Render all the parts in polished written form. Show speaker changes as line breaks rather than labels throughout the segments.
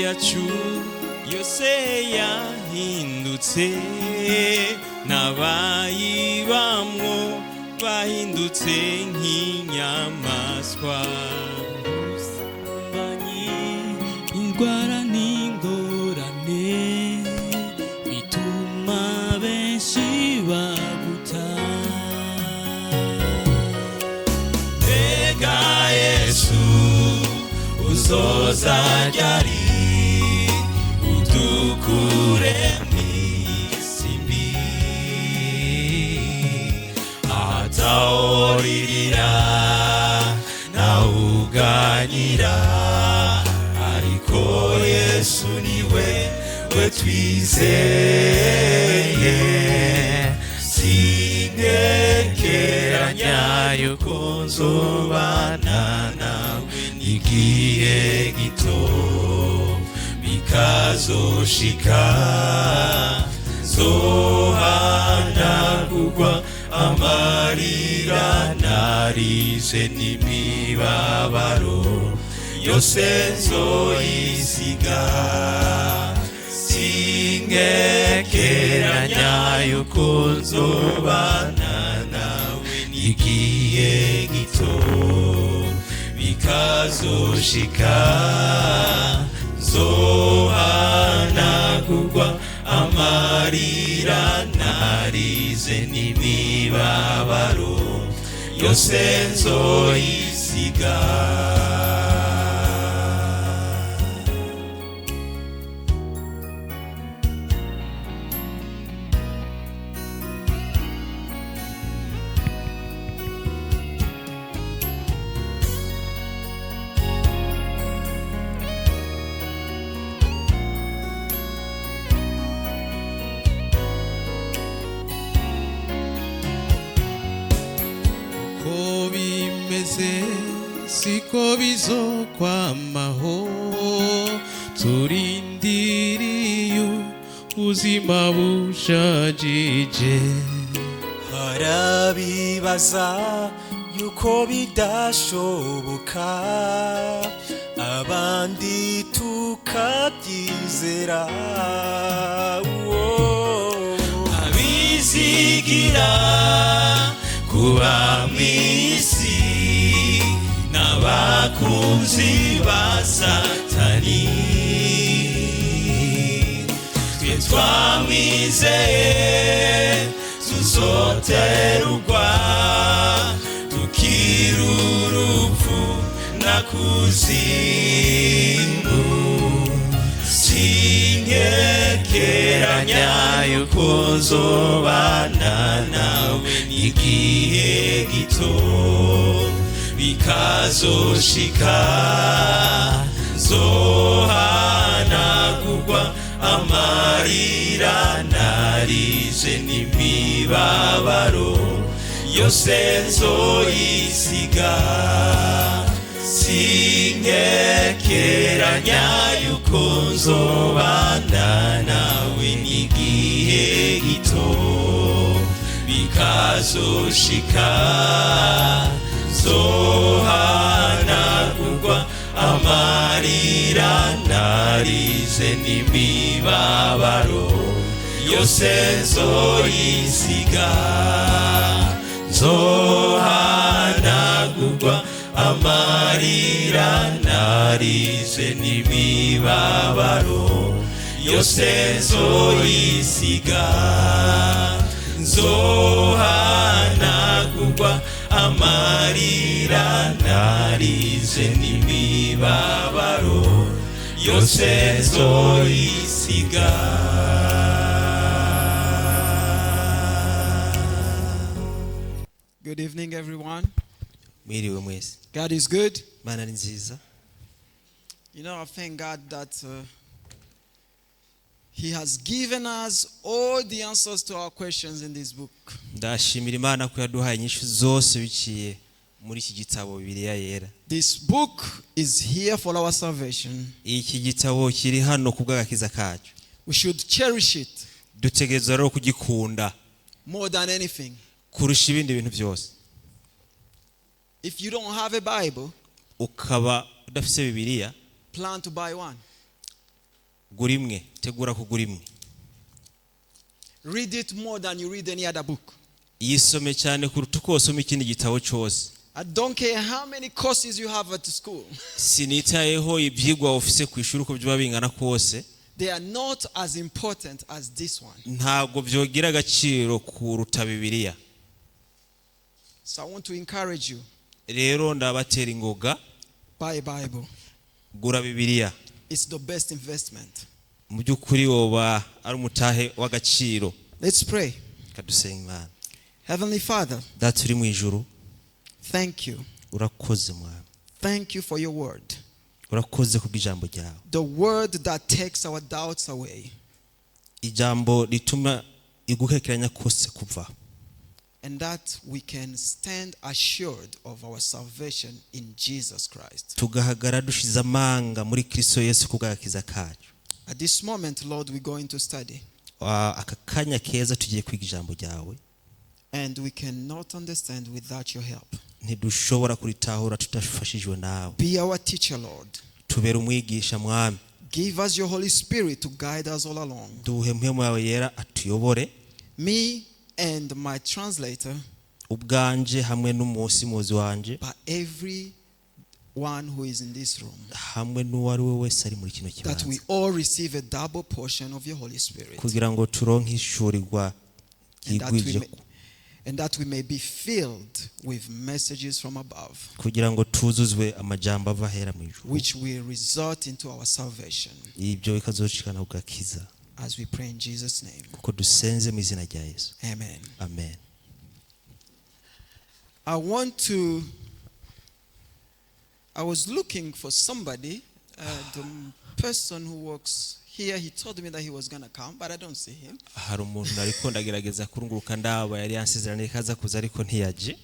Yacu yose yahindutse, n'abayibamwo bahindutse nk'inyamaswa.
Ubusambanyi, indwara n'ingorane bituma benshi baguta.
Mbega Yesu, uzoza ryari udukure mw'isi mbi, atawuririra nawuganyira? Ariko Yesu niwe we twizeye. Sinkekeranya yuko nzobana nawe igihe gito, bikazoshika zohanagurwa amarira narize n'imibabaro yose nzoyisiga. Sinkekeranya yuko nzobana nawe igihe gito, bikazoshika zohanagurwa amarira narize n'imibabaro yose nzoyisiga.
Ko bimeze siko bizokwamaho, turindiriye ubuzima bushajije.
Harabibaza yuko bidashoboka, abandi tukabyizera. Uwo.
Abizigira kuba mw'isi n'abakunzi ba Satani, twe twamwizeye tuzoterugwa tukiri urupfu na kuzimu. Sinkekeranya yuko nzobana nawe igihe gito, bikazoshika zohanagurwa amarira narize n'imibabaro yose nzoyisiga. Sinkekeranya yuko nzobana nawe n'igihe gito, bikazoshika zohanagurwa amarira narize n'imibabaro yose nzoyisiga. Zohanagurwa amarira narize n'imibabaro yose nzoyisiga. Zohanagurwa amarira narize n'imibabaro yose nzoyisiga.
Good evening, everyone.
Mwiriwe mwese.
God is good.
Imana ni nziza.
I thank God that He has given us all the answers to our questions in this book.
Ndashimira Imana ko yaduhaye inyishu zose biciye muri iki gitabo Bibiliya Yera.
This book is here for our salvation.
Iki gitabo kiri hano ku bw'agakiza kacu.
We should cherish it
Dutegerezwa rero kugikunda
more than anything.
kurusha ibindi bintu byose.
If you don't have a Bible,
Ukaba udafise Bibiliya,
plan to buy one.
Gura imwe, tegura kugura imwe.
Read it more than you read any other book.
Yisome cyane kuruta uko wasoma ikindi gitabo cyose.
I don't care how many courses you have at school.
Sinitayeho ibyigwa ufise ku ishuri uko byaba bingana kose.
They are not as important as this one.
Ntabwo byogira agaciro kuruta Bibiliya.
So I want to encourage you,
Rero ndabatera ingoga,
buy a Bible.
Gura Bibiliya.
It's the best investment.
Mu by'ukuri woba ari umutahe w'agaciro.
Let's pray.
Kadusenga Imana.
Heavenly Father,
Data uri mu ijuru,
thank you.
Urakoze Mwami.
Thank you for your word.
Urakoze kubw'ijambo ryawe.
The word that takes our doubts away
Ijambo rituma igukekeranya kose kuva
and that we can stand assured of our salvation in Jesus Christ.
Tugahagara dushize amanga muri Kristo Yesu kubw'agakiza kacu.
At this moment, Lord, we're going to study
Ah, aka kanya keza tugiye kwiga ijambo ryawe.
And we cannot understand without your help.
Ntidushobora kuritahura tudafashijwe nawe.
Be our teacher, Lord.
Tubere umwigisha Mwami.
Give us your Holy Spirit to guide us all along.
Duhe mpwemu yawe yera atuyobore.
Me and my translator,
Ubwanje hamwe n'umusimuzi wanje,
but every one who is in this room,
hamwe n'uwo ari we wese ari muri kino
that we
kibanza,
all receive a double portion of your Holy Spirit.
Kugira ngo turonke ishurirwa
And that we
ryigwije,
may, and that we may be filled with messages from above,
kugira ngo tuzuzwe amajambo ava ahera mu ijuru,
which will result into our salvation
ibyo bikazoshikana ku gakiza,
as we pray in Jesus' name.
Kuko dusenze mu izina rya Yesu.
Amen.
Amen.
I want to. I was looking for somebody, the person who works here. He told me that he was going to come, but I don't see him.
Hari umuntu ariko ndagerageza kurunguruka ndaba yari yansezeraniye ko aza kuza ariko ntiyaje.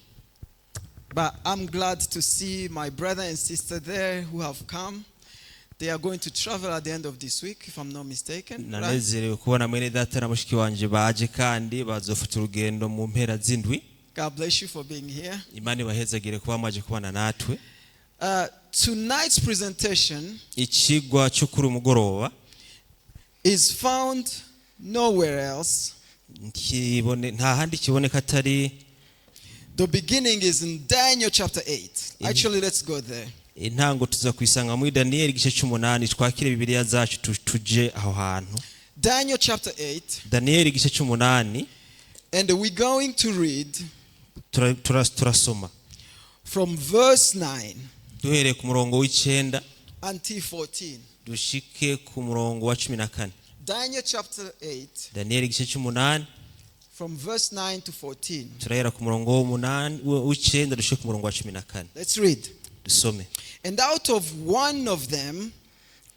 But I'm glad to see my brother and sister there who have come. They are going to travel at the end of this week, if I'm not mistaken, right?
Nanezerewe kubona mwene data na mushiki wanje baje kandi bazofata urugendo mu mpera z'indwi.
God bless you for being here.
Imana ibahezagire kuba mwaje kubana natwe.
Tonight's presentation
Ikigwa cyo kuri uyu mugoroba
is found nowhere else.
Nta handi kiboneka atari
The beginning is in Daniel chapter 8. Actually, let's go there.
Intango tuza kuyisanga muri Daniyeli igice cy'umunani. Twakire Bibiliya zacu tuje aho hantu.
Daniel chapter 8,
Daniyeli igice cy'umunani,
and we're going to read
turasoma
from verse 9
duhereye ku murongo w'icenda
until 14.
dushike ku murongo wa 14.
Daniel chapter 8,
Daniyeli igice cy'umunani,
from verse 9 to 14.
Turahera ku murongo w'umunani w'icenda dushike ku murongo wa 14.
Let's read.
Dusome.
And out of one of them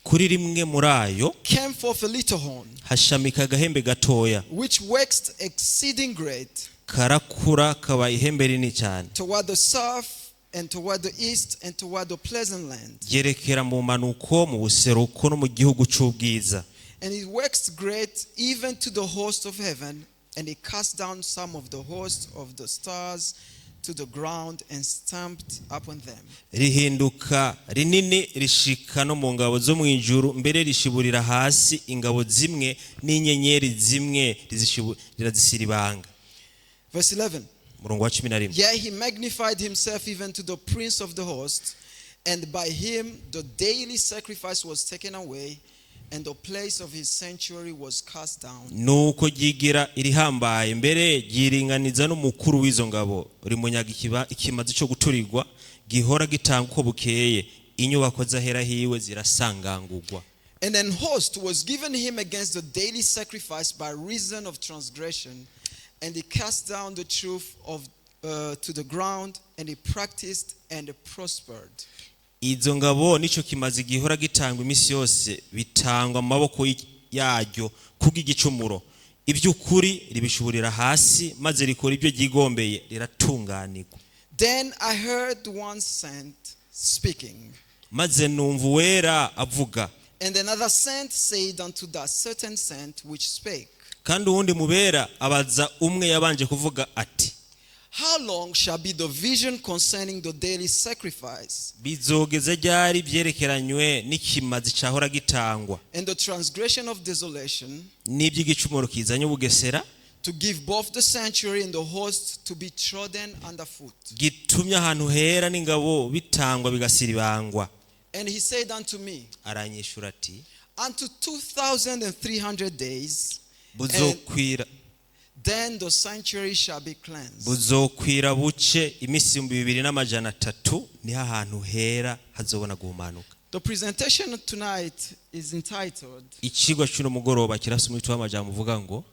Kuri rimwe muri ayo
came forth a little horn,
hashamika agahembe gatoya,
which waxed exceeding great
karakura kaba ihembe rinini cyane,
toward the south and toward the east and toward the pleasant land.
Ryerekera mu manuko, mu buseruko no mu gihugu c'ubwiza.
And it waxed great even to the host of heaven, and it cast down some of the host of the stars to the ground and stamped upon them.
Rihinduka rinini rishika no mu ngabo zo mu ijuru, mbere rishiburira hasi ingabo zimwe n'inyenyeri zimwe rirazisiribanga.
Verse 11.
Umurongo wa 11.
Yea, he magnified himself even to the prince of the host, and by him the daily sacrifice was taken away, and the place of his sanctuary was cast down.
Nuko ryigira irihambaye, mbere ryiringaniza n'umukuru w'izo ngabo, rimunyaga ikimazi cyo guturirwa gihora gitanga uko bukeye, inyubako z'ahera hiwe zirasangangurwa.
And an host was given him against the daily sacrifice by reason of transgression, and he cast down the truth of to the ground, and he practiced and prospered.
Izo ngabo nicyo kimazi gihora gitangwa iminsi yose bitangwa mu maboko yaryo kubw'igicumuro, iby'ukuri ribishuburira hasi maze rikora ibyo ryigombeye riratunganirwa.
Then I heard one saint speaking,
Maze numva uwera avuga,
and another saint said unto that certain saint which spake,
kandi uwundi mubera abaza umwe yabanje kuvuga ati,
How long shall be the vision concerning the daily sacrifice
Bizogeze ryari byerekeranywe n'ikimazi cyahora gitangwa
and the transgression of desolation
n'iby'igicumuro kizanye ubugesera
to give both the sanctuary and the host to be trodden underfoot?
Gitumye ahantu hera n'ingabo bitangwa bigasiribangwa?
And he said unto me,
Aranyishura ati,
Unto 2,300 days, and
buzokwira
then the sanctuary shall be cleansed.
Buzokwira buce iminsi 2300, niho ahantu hera hazobona guhumanuka.
The presentation tonight is entitled
Ikigwa cy'uno mugoroba kirasa umutwe w'amajambo uvuga ngo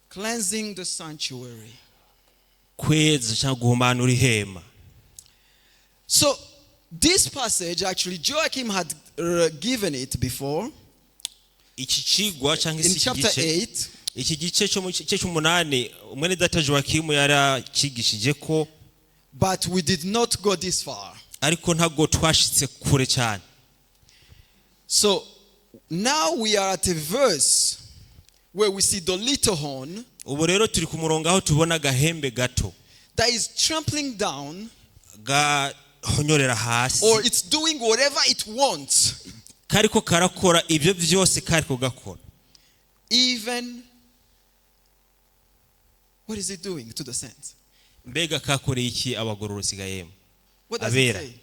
Cleansing the Sanctuary.
Kweza cyangwa guhumanura ihema.
So, this passage actually, Joachim had given it before
Iki kigwa cyangwa
in
se iki
chapter
gice
8.
iki gice cyo mu gice cy'umunani mwene data Joakimu yarakigishije ko,
But we did not go this far.
Ariko ntabwo twashitse kure cyane.
So now we are at a verse where we see the little horn
Ubu rero turi ku murongo aho tubona agahembe gato
that is trampling down
gahonyorera hasi
or it's doing whatever it wants,
kariko karakora ibyo byose kariko gakora.
Even what is it doing to the saints?
Mbega kakoreye iki abagororotsi gahemu?
What does it
Abera.
say?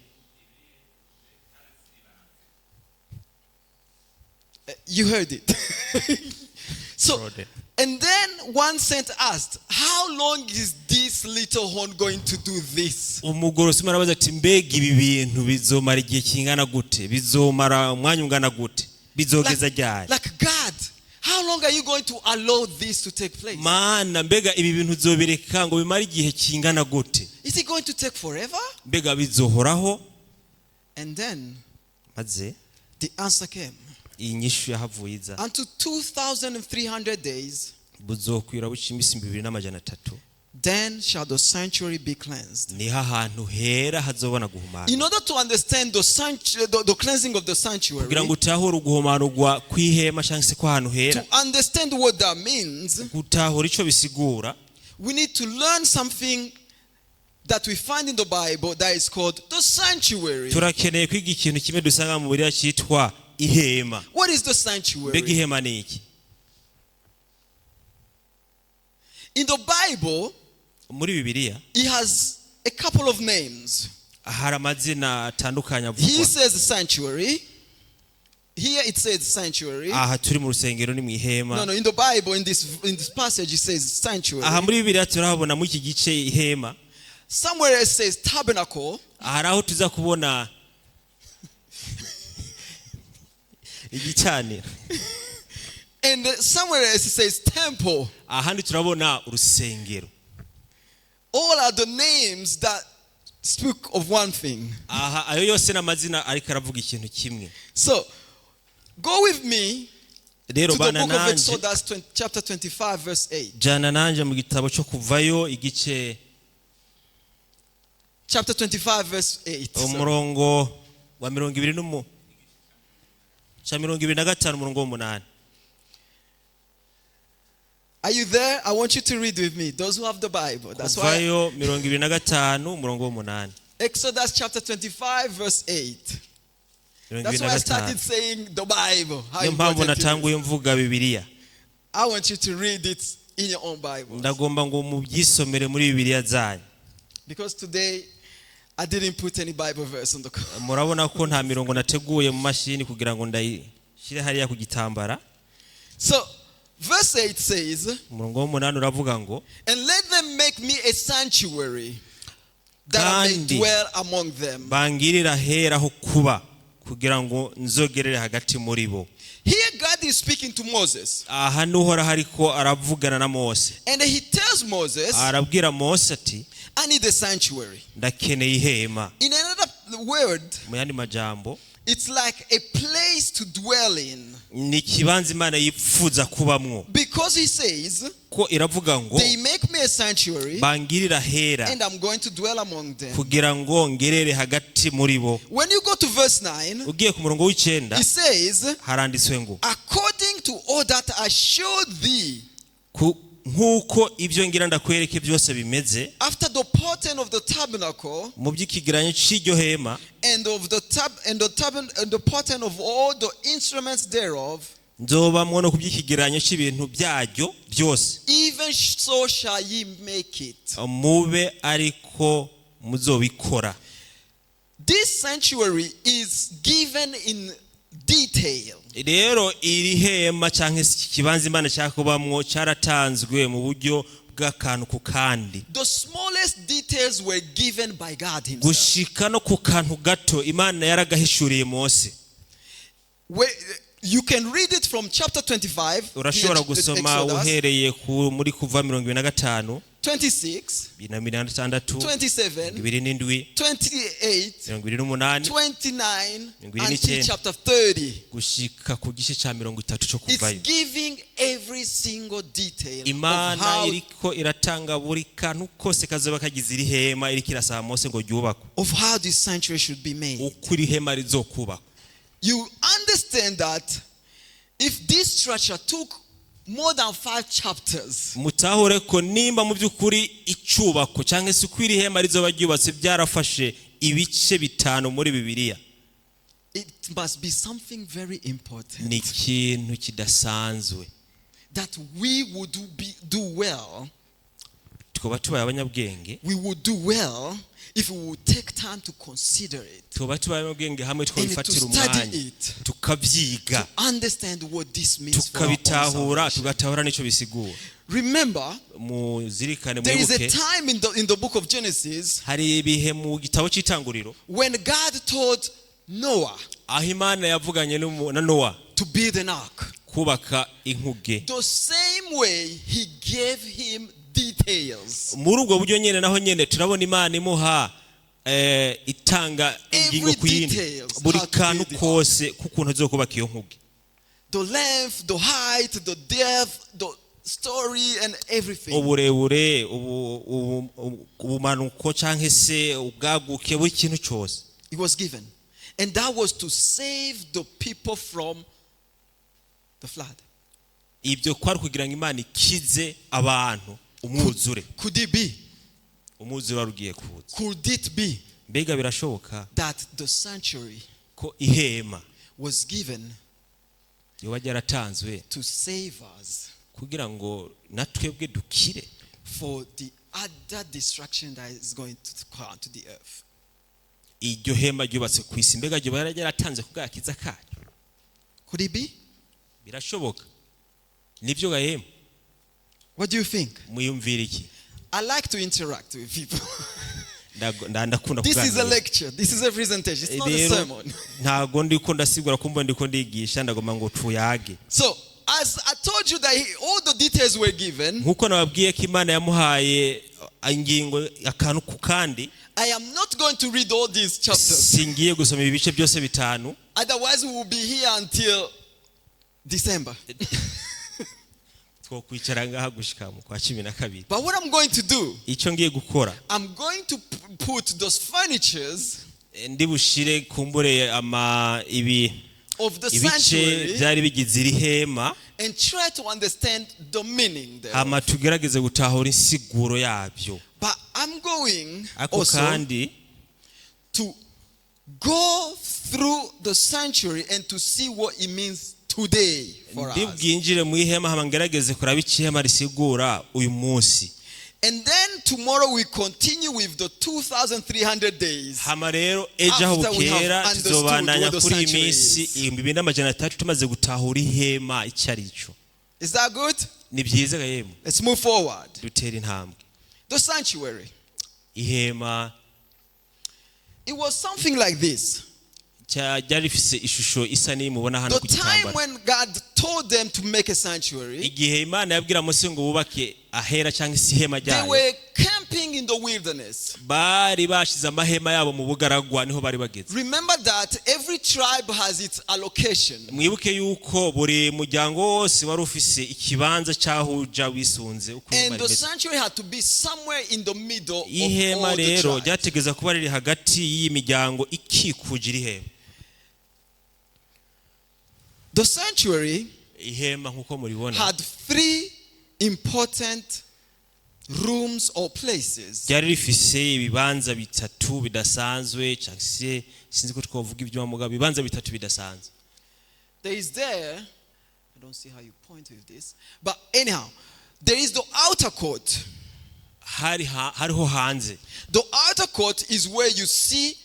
You heard it. So,
Trodden.
and then one saint asked, "How long is this little horn going to do this?"
Umugororotsi umwe arabaza ati mbega ibi bintu bizomara igihe kingana gute, bizomara umwanya ungana gute, bizogeza ryari?
Like God, how long are you going to allow this to take place?
Mana, mbega ibi bintu uzobireka ngo bimare igihe kingana gute?
Is it going to take forever?
Mbega bizohoraho?
And then
Maze
the answer came.
Iyi nyishu yahavuye iza.
Unto 2,300 days,
Buzokwira buca iminsi 2300,
then shall the sanctuary be cleansed.
Niho ahantu hera hazobona guhumana.
In order to understand the cleansing of the sanctuary,
Kugira ngo utahure uguhumanurwa kw'ihema cyangwa se kw'ahantu hera,
to understand what that means,
gutahura icyo bisigura,
we need to learn something that we find in the Bible that is called the sanctuary.
Turakeneye kwiga ikintu kimwe dusanga mu Bibiliya cyitwa ihema.
What is the
Mbega
sanctuary?
Ihema ni iki?
In the Bible,
Muri Bibiliya
it has a couple of names.
Hari amazina atandukanye
He
avugwa.
says sanctuary. Here it says sanctuary.
Aha turi mu rusengero ni mu ihema.
No, in the Bible, in this passage, it says sanctuary.
Aha muri Bibiliya turahabona muri iki gice ihema.
Somewhere it says tabernacle.
Hari aho tuza kubona igicaniro.
And somewhere else it says temple.
Ahandi turabona urusengero.
All are the names that speak of one thing.
Aha ayo yose ni amazina ariko aravuga ikintu kimwe.
So, go with me
Rero
to the
bana
book of
nanje
Exodus, 20, chapter 25, verse 8.
Jana nanje mu gitabo cyo kuvayo igice
Chapter 25, verse 8. Sorry.
Umurongo wa mirongo ibiri n'umu cya 25 umurongo w'umunani.
Are you there? I want you to read with me. Those who have the Bible. That's why.
Kuvayo 25 umurongo w'umunani.
Exodus chapter 25, verse 8.
Mirongo
That's
ibiri
why
na
I started
gatanu.
saying the Bible. How
Niyo mpamvu
important it is.
natanguye mvuga Bibiliya.
I want you to read it in your own Bible.
Ndagomba ngo mubyisomere muri Bibiliya zanyu.
Because today I didn't put any Bible verse on the cover.
Murabona ko nta mirongo nateguye mu mashini kugira ngo ndayishyire hariya ku gitambara.
So, verse 8 says,
Umurongo w'umunani uravuga ngo,
"And let them make me a sanctuary that I may
Kandi
dwell among them."
bangirire ahera ho kuba kugira ngo nzogerere hagati muri bo.
Here, God is speaking to Moses.
Aha n'Uhoraho ariko aravugana na Mose.
And he tells Moses,
Arabwira Mose ati,
"I need a sanctuary."
ndakeneye ihema.
In another word,
Mu yandi majambo,
it's like a place to dwell in.
Ni ikibanza Imana yipfuza kubamwo.
Because he says,
Ko iravuga ngo,
"They make me a sanctuary,
bangirire ahera
and I'm going to dwell among them."
kugira ngo ngerere hagati muri bo.
When you go to verse 9,
Ugiye ku murongo w'icyenda,
it says,
haranditswe ngo,
"According to all that I showed thee
ku Nk'uko ibyo ngira ndakwereke byose bimeze,
after the pattern of the tabernacle
mu by'ikigeranyo cy'iryo hema,
and of the tab and the tab and the pattern of all the instruments thereof,
nzobamwo no ku by'ikigeranyo cy'ibintu byaryo byose,
even so shall ye make it.
Mube ariko muzobikora.
This sanctuary is given in detail.
Rero iri hema cyangwa se iki kibanza Imana cyakubamwo cyaratanzwe mu buryo bw'akantu ku kandi.
The smallest details were given by God Himself.
Gushika no ku kantu gato Imana yaragahishuriye Mose.
Where, you can read it from chapter 25, the
Urashobora gusoma
Exodus,
uhereye ku muri Kuva 25,
26,
26,
27,
27,
28,
28,
29, until
29,
chapter 30.
Gushika ku gice cya 30 cyo
It's
kuvayo.
Giving every single detail of
Imana
how,
iriko iratanga buri kantu kose kazoba kagize iri hema, iriko irasaba Mose ngo ryubakwe,
of how this sanctuary should be made.
Uko iri hema rizokubakwa.
You understand that if this structure took more than five chapters,
Mutahure ko nimba mu by'ukuri icubako cyangwa se uko iri hema rizoba ryubatse byarafashe ibice bitanu muri Bibiliya,
it must be something very important
ni ikintu kidasanzwe
that we would do well.
Twaba tubaye abanyabwenge,
We would do well if we would take time to consider it,
tuba tubaye abanyabwenge hamwe
and to
twabifatira
study
umwanya
it,
tukabyiga,
understand what this means for our own
tukabitahura,
salvation.
tugatahura n'icyo bisigura.
Remember,
Muzirikane,
there is a
mwibuke,
time in the book of Genesis
hari ibihe mu gitabo cy'Itanguriro
when God told Noah
aho Imana yavuganye na Nowa
to build an ark.
Kubaka inkuge.
The same way he gave him details.
Muri ubwo buryo nyine naho nyine turabona Imana imuha itanga ingingo
Every
ku yindi,
details,
buri
how to
kantu
build the
kose k'ukuntu azokubaka iyo nkuge.
The length, the height, the depth, the story, and everything.
Uburebure, ubumanuko cyangwa se ubwaguke, buri kintu cyose.
It was given. And that was to save the people from the flood.
Ibyo kwari kugira ngo Imana ikize abantu umwuzure.
Could it be?
Umwuzure wari ugiye kuza.
Could it be
Mbega birashoboka
that the sanctuary
ko ihema
was given
yoba ryaratanzwe
to save us
kugira ngo natwebwe dukire
for the other destruction that is going to come to the earth?
Iryo hema ryubatse ku isi, mbega ryoba ryaratanze ku bw'agakiza kacu?
Could it be?
Birashoboka nibyo gahema?
What do you think?
Mwiyumvira iki?
I like to interact with people.
Ndakunda
This is a
kuganira.
Lecture. This is a presentation. It's not a
Rero
sermon.
Ntago ndiko ndasigura kumva ndiko ndigisha, ndagomba ngo tuyage.
So, as I told you that all the details were given,
Nkuko nababwiye ko Imana yamuhaye ingingo akantu ku kandi,
I am not going to read all these chapters.
Singiye gusoma ibi bice byose bitanu.
Otherwise, we will be here until December.
Twokwicara ngaha gushika mu kwa 12.
But what I'm going to do,
Icyo ngiye gukora,
I'm going to put those furnitures
ndi bushire kumbure ama ibi
of the
ibice
sanctuary
byari bigize iri hema,
and try to understand the meaning there.
hama tugerageze gutahura insiguro yabyo.
But I'm going
Ariko
also
kandi
to go through the sanctuary and to see what it means today for
ndi
us.
bwinjire mu ihema hama ngerageze kuraba icyo ihema risigura uyu munsi.
And then tomorrow we continue with the 2,300 days.
Hama rero ejo aho
After we have
bukera
understood
tuzobandanya
what the
kuri iyi
sanctuary
minsi
is.
2300 tumaze gutahura ihema icyo ari cyo.
Is that good?
Ni byiza ga yemwe?
Let's move forward.
Dutera intambwe.
The sanctuary.
Ihema.
It was something like this.
Ryari rifise ishusho isa n'iyi mubona hano
The
ku
time
gitambaro.
when God told them to make a sanctuary,
Igihe Imana yabwira Mose ngo bubake ahera cyangwa se ihema
they
ryayo,
were camping in the wilderness.
Bari bashize amahema yabo mu bugaragwa, niho bari bageze.
Remember that every tribe has its allocation.
Mwibuke yuko buri muryango wose wari ufise ikibanza cy'aho uja wisunze uko ihema
And the
rimeze.
Sanctuary had to be somewhere in the middle of
Ihema
all the
rero
tribes.
ryategeza kuba riri hagati y'iyi miryango ikikuje iri hema.
The sanctuary
Ihema nk'uko muribona
had three important rooms or places.
Ryari rifise ibibanza bitatu bidasanzwe, cyangwa se sinzi ko twavuga ibyuma, mugabo ibibanza bitatu bidasanzwe.
There is there, I don't see how you point with this, but anyhow, there is the outer court.
Hariho hanze.
The outer court is where you see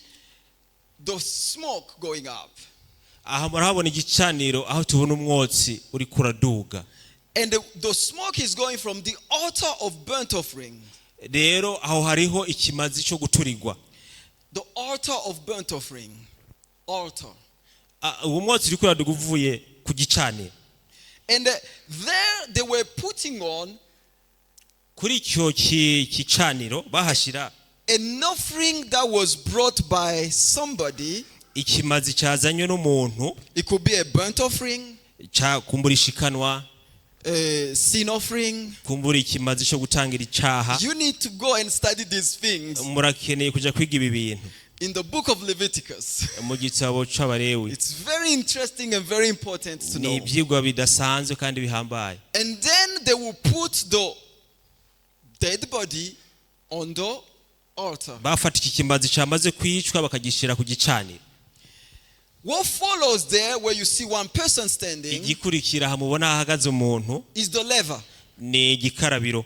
the smoke going up.
Aha murahabona igicaniro, aho tubona umwotsi uri kuraduga.
And the smoke is going from the altar of burnt offering.
Rero aho hariho ikimazi cyo guturigwa.
The altar of burnt offering. Altar.
Ah, uwo mwotsi uri kuraduga uvuye ku gicaniro.
And there they were putting on
Kuri icyo gicaniro bahashyira
an offering that was brought by somebody.
Ikimazi cyazanywe n'umuntu.
It could be a burnt offering,
Kumbura ishikanwa,
a sin offering.
Kumbura ikimazi cyo gutangira icaha.
You need to go and study these things
Murakeneye kuja kwiga ibi bintu
in the book of Leviticus.
Mu gitabo c'Abalewi.
It's very interesting and very important to
Ni
know.
ibyigwa bidasanzwe kandi bihambaye.
And then they will put the dead body on the altar.
Bafata iki kimazi cyamaze kwicwa bakagishyira ku gicaniro.
What follows there, where you see one person standing,
Igikurikira hamubona hahagaze umuntu
is the laver.
Ni igikarabiro.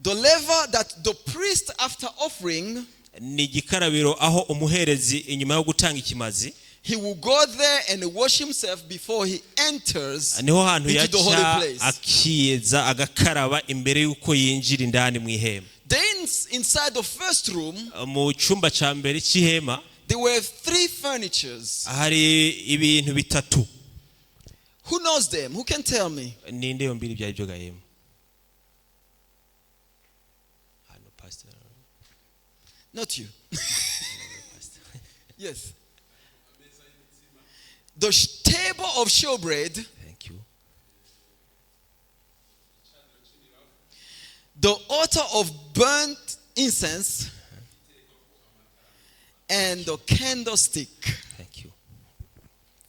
The laver that the priest, after offering,
Ni igikarabiro aho umuherezi inyuma yo gutanga ikimazi
he will go there and wash himself before he enters
niho hantu
into the holy
yaca
place.
Akiyeza agakaraba imbere y'uko yinjira indani mu ihema.
Then inside the first room,
Mu cyumba cya mbere cy'ihema
there were three furnitures.
Hari ibintu bitatu.
Who knows them? Who can tell me?
Ninde yombwira ibyo aribyo gahema hano, pastor?
Not you. Yes. The table of showbread,
Thank you.
The altar of burnt incense, and the candlestick.
Thank you.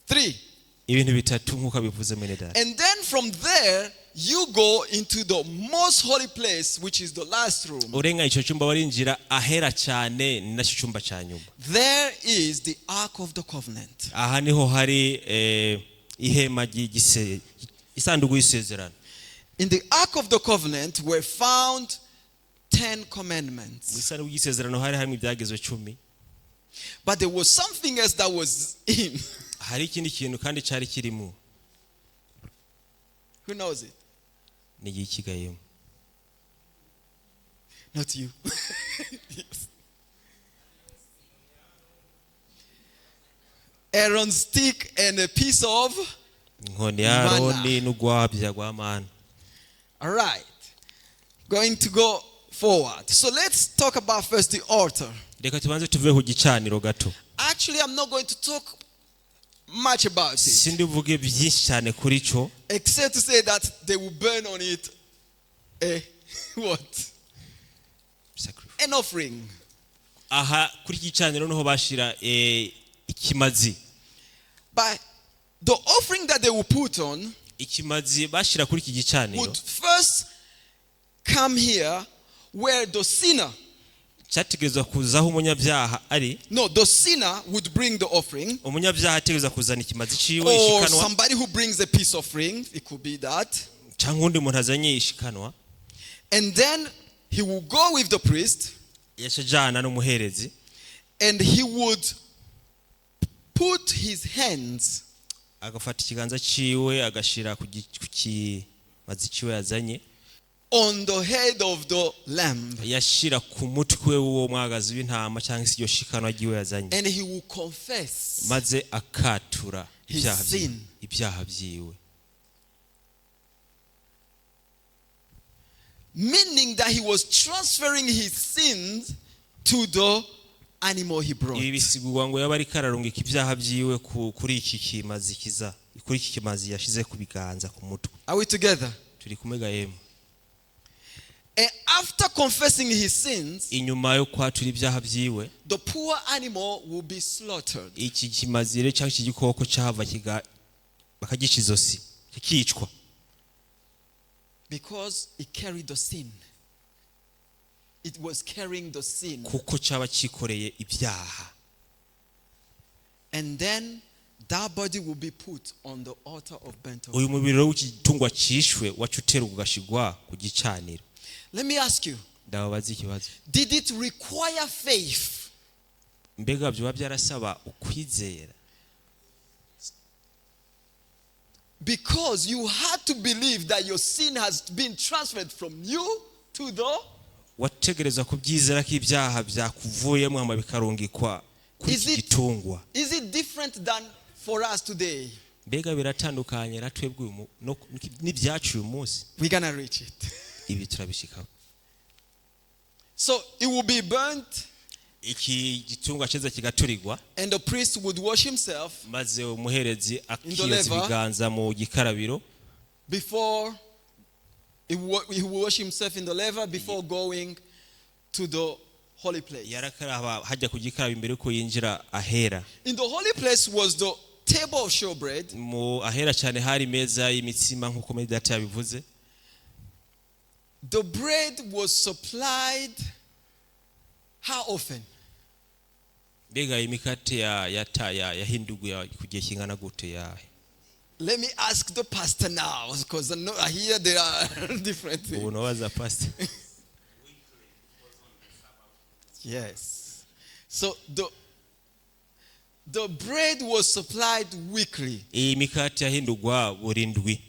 Three.
Ibintu bitatu nk'uko abivuze mwene data.
And then from there, you go into the most holy place, which is the last room.
Urenga icyo cyumba warinjira ahera cyane, ni nacyo cyumba cya nyuma.
There is the Ark of the Covenant.
Aha niho hari ihema isanduku y'isezerano.
In the Ark of the Covenant were found 10
Mu
commandments.
Isanduku y'isezerano hari harimo ibyagezwe 10.
But there was something else that was in.
Hari ikindi kintu kandi cyari kirimo.
Who knows it?
Ni igikigayemo?
Not you. Yes. Aaron's stick and a piece of.
Inkoni ya
Mana.
Aroni n'urwabya rwa mana.
All right. Going to go forward. So let's talk about first the altar.
Reka tubanze tuve ku gicaniro gato.
Actually, I'm not going to talk much about it,
Sindivuge byinshi cyane kuri cyo,
except to say that they will burn on it a what?
Sacrifice.
An offering.
Aha kuri iki gicaniro niho bashira ikimazi.
But the offering that they will put on
Ikimazi bashira kuri iki gicaniro
would first come here where the sinner,
cyategerezwa kuzaho umunyabyaha ari.
No, the sinner would bring the offering,
Umunyabyaha ategerezwa kuzana ikimazi ciwe,
or
ishikanwa,
somebody who brings a peace offering, it could be that.
Cyangwa undi muntu azanye ishikanwa.
And then he will go with the priest
Yaca ajana n'umuherezi
and he would put his hands
agafata ikiganza ciwe agashira ku kimazi ciwe yazanye
on the head of the lamb
yashira ku mutwe w'uwo mwagazi w'intama cyangwa se iryo shikanwa ryiwe yazanye
and he will confess
maze akatura
his
ibyaha byiwe-
sin.
Ibyaha byiwe.
Meaning that he was transferring his sins to the animal he brought.
Ibi bisigurwa ngo yaba ariko ararungika ibyaha byiwe kuri iki kimazi kiza kuri iki kimazi yashize ku biganza ku mutwe.
Are we together?
Turi kumwe yemwe?
And after confessing his sins,
Inyuma yo kwatura ibyaha byiwe,
the poor animal will be slaughtered.
Iki kimazi rero cyangwa iki gikoko cyava bakagica izosi kikicwa.
Because it carried the sin. It was carrying the sin.
Kuko cyaba cyikoreye ibyaha.
And then that body will be put on the altar of burnt
Uyu
offering.
Mubiri rero w'igitungwa cyishwe waca uterwa ugashigwa ku gicaniro.
Let me ask you,
Ndababaza ikibazo.
did it require faith
Mbega byoba byarasaba ukwizera?
Because you had to believe that your sin has been transferred from you to the
Wategereza kubyizera ko ibyaha byakuvuyemo hama bikarungikwa kuri
Is
iki gitungwa.
Is it different than for us today?
Mbega biratandukanye na twebwe uyu n'ibyacu uyu munsi?
We're gonna reach it.
Ibi turabishikaho.
So it will be burnt,
Iki gitungwa ceza kigaturirwa,
and the priest would wash himself
maze umuherezi akiyoza
laver.
Ibiganza mu gikarabiro.
Before he would wash himself in the laver before going to the holy place.
Yarakaraba hajya ku gikarabiro imbere yuko yinjira ahera.
In the holy place was the table of showbread,
Mu ahera cyane hari imeza y'imitsima nk'uko muri data yabivuze.
The bread was supplied how often?
Mbega imikate ya yata ya yahinduguye ku gihe kingana gute ya?
Let me ask the pastor now, because I know I hear there are different things.
Ubu nabaza pastor.
Yes. So the bread was supplied weekly.
Iyi mikate yahindurwa buri ndwi.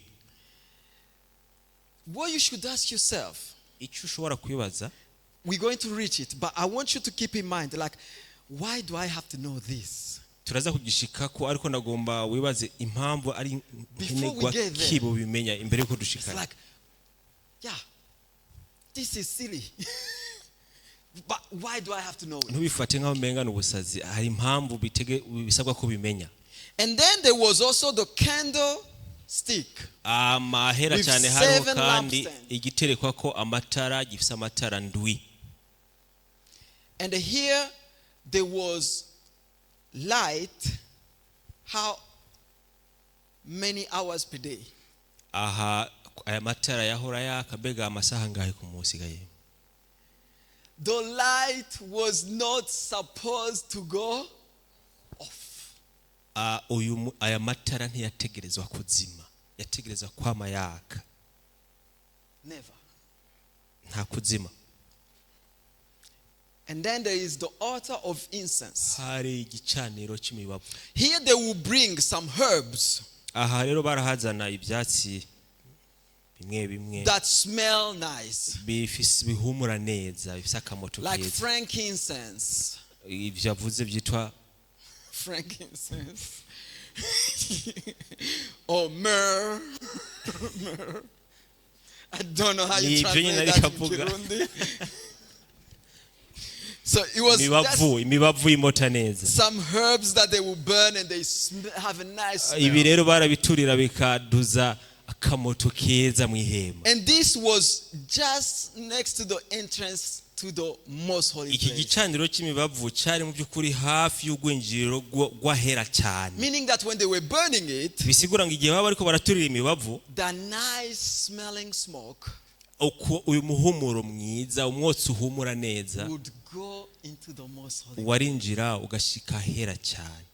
What you should ask yourself,
Icyo ushobora kwibaza,
we're going to reach it, but I want you to keep in mind, like, why do I have to know this?
Turaza kugishikako ariko ndagomba wibaze impamvu ari
Before we
nkenerwa
get there.
kibo bimenya imbere yuko
It's
dushikana.
like, yeah, this is silly. But why do I have to know it?
Ntubifate nk'aho umenga ni ubusazi, hari impamvu bitege bisabwa ko bimenya.
And then there was also the candlestick.
Amahera
With
cyane hariho
seven
kandi
lampstands.
igiterekwa ko amatara gifise amatara ndwi.
And here there was light how many hours per day?
Aha aya matara yahora yaka mbega amasaha angahe ku munsi gaye?
The light was not supposed to go off.
Ah, aya matara ntiyategerezwa kuzima, yategerezwa kwama yaka.
Never.
Nta kuzima.
And then there is the altar of incense.
Hari igicaniro cy'imibavu.
Here they will bring some herbs
Aha rero barahazana ibyatsi bimwe bimwe
that smell nice,
bifise bihumura neza bifise akamoto
like
keza.
Frankincense.
Ibyo yavuze byitwa
Frankincense. Or myrrh. Myrrh. I don't know how you
Ni ibyo nyine
translate that in
ariko avuga.
Kirundi. So it was just
Imibavu, imibavu imota neza.
Some herbs that they will burn and they have a nice
Ibi
smell.
rero barabiturira bikaduza akamoto keza mu ihema.
And this was just next to the entrance to the most holy
Iki
place.
Gicaniro cy'imibavu cyari mu by'ukuri hafi y'urwinjiriro rw'ahera cyane.
Meaning that when they were burning it,
Bisigura ngo igihe baba bariko baraturira imibavu,
the nice smelling smoke
uko uyu muhumuro mwiza umwotsi uhumura neza
would go into the most holy.
Warinjira ugashika ahera cyane.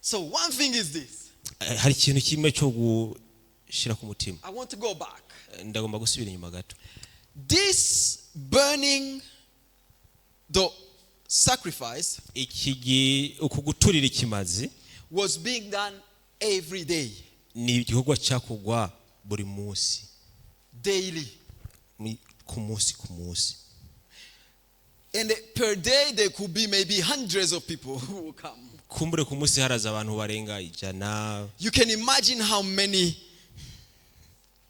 So one thing is this.
Hari ikintu kimwe cyo gushira ku mutima.
I want to go back.
Ndagomba gusubira inyuma gato.
This burning the sacrifice
Iki uku guturira ikimazi
was being done every day,
ni igikorwa cyakorwa buri munsi,
daily.
Ku munsi ku munsi.
And per day there could be maybe hundreds of people who will come.
Kumbure ku munsi haraza abantu barenga 100.
You can imagine how many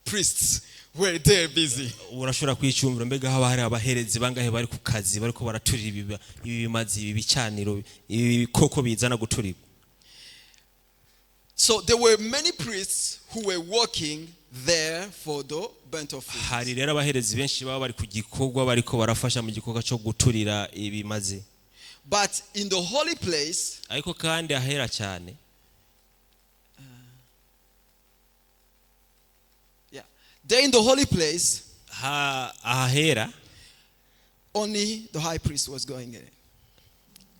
priests were there busy.
Urashobora kwicumbira mbega haba hari abaherezi bangahe bari ku kazi bariko baraturira ibi bimazi, ibi bicaniro, ibi bikoko bizana guturirwa.
So there were many priests who were working there for the burnt offering.
Hari rero abaherezi benshi baba bari ku gikorwa bariko barafasha mu gikorwa cyo guturira ibimazi.
But in the holy place,
Ariko kandi ahera cyane,
yeah, There in the holy place,
Ahahera
only the high priest was going in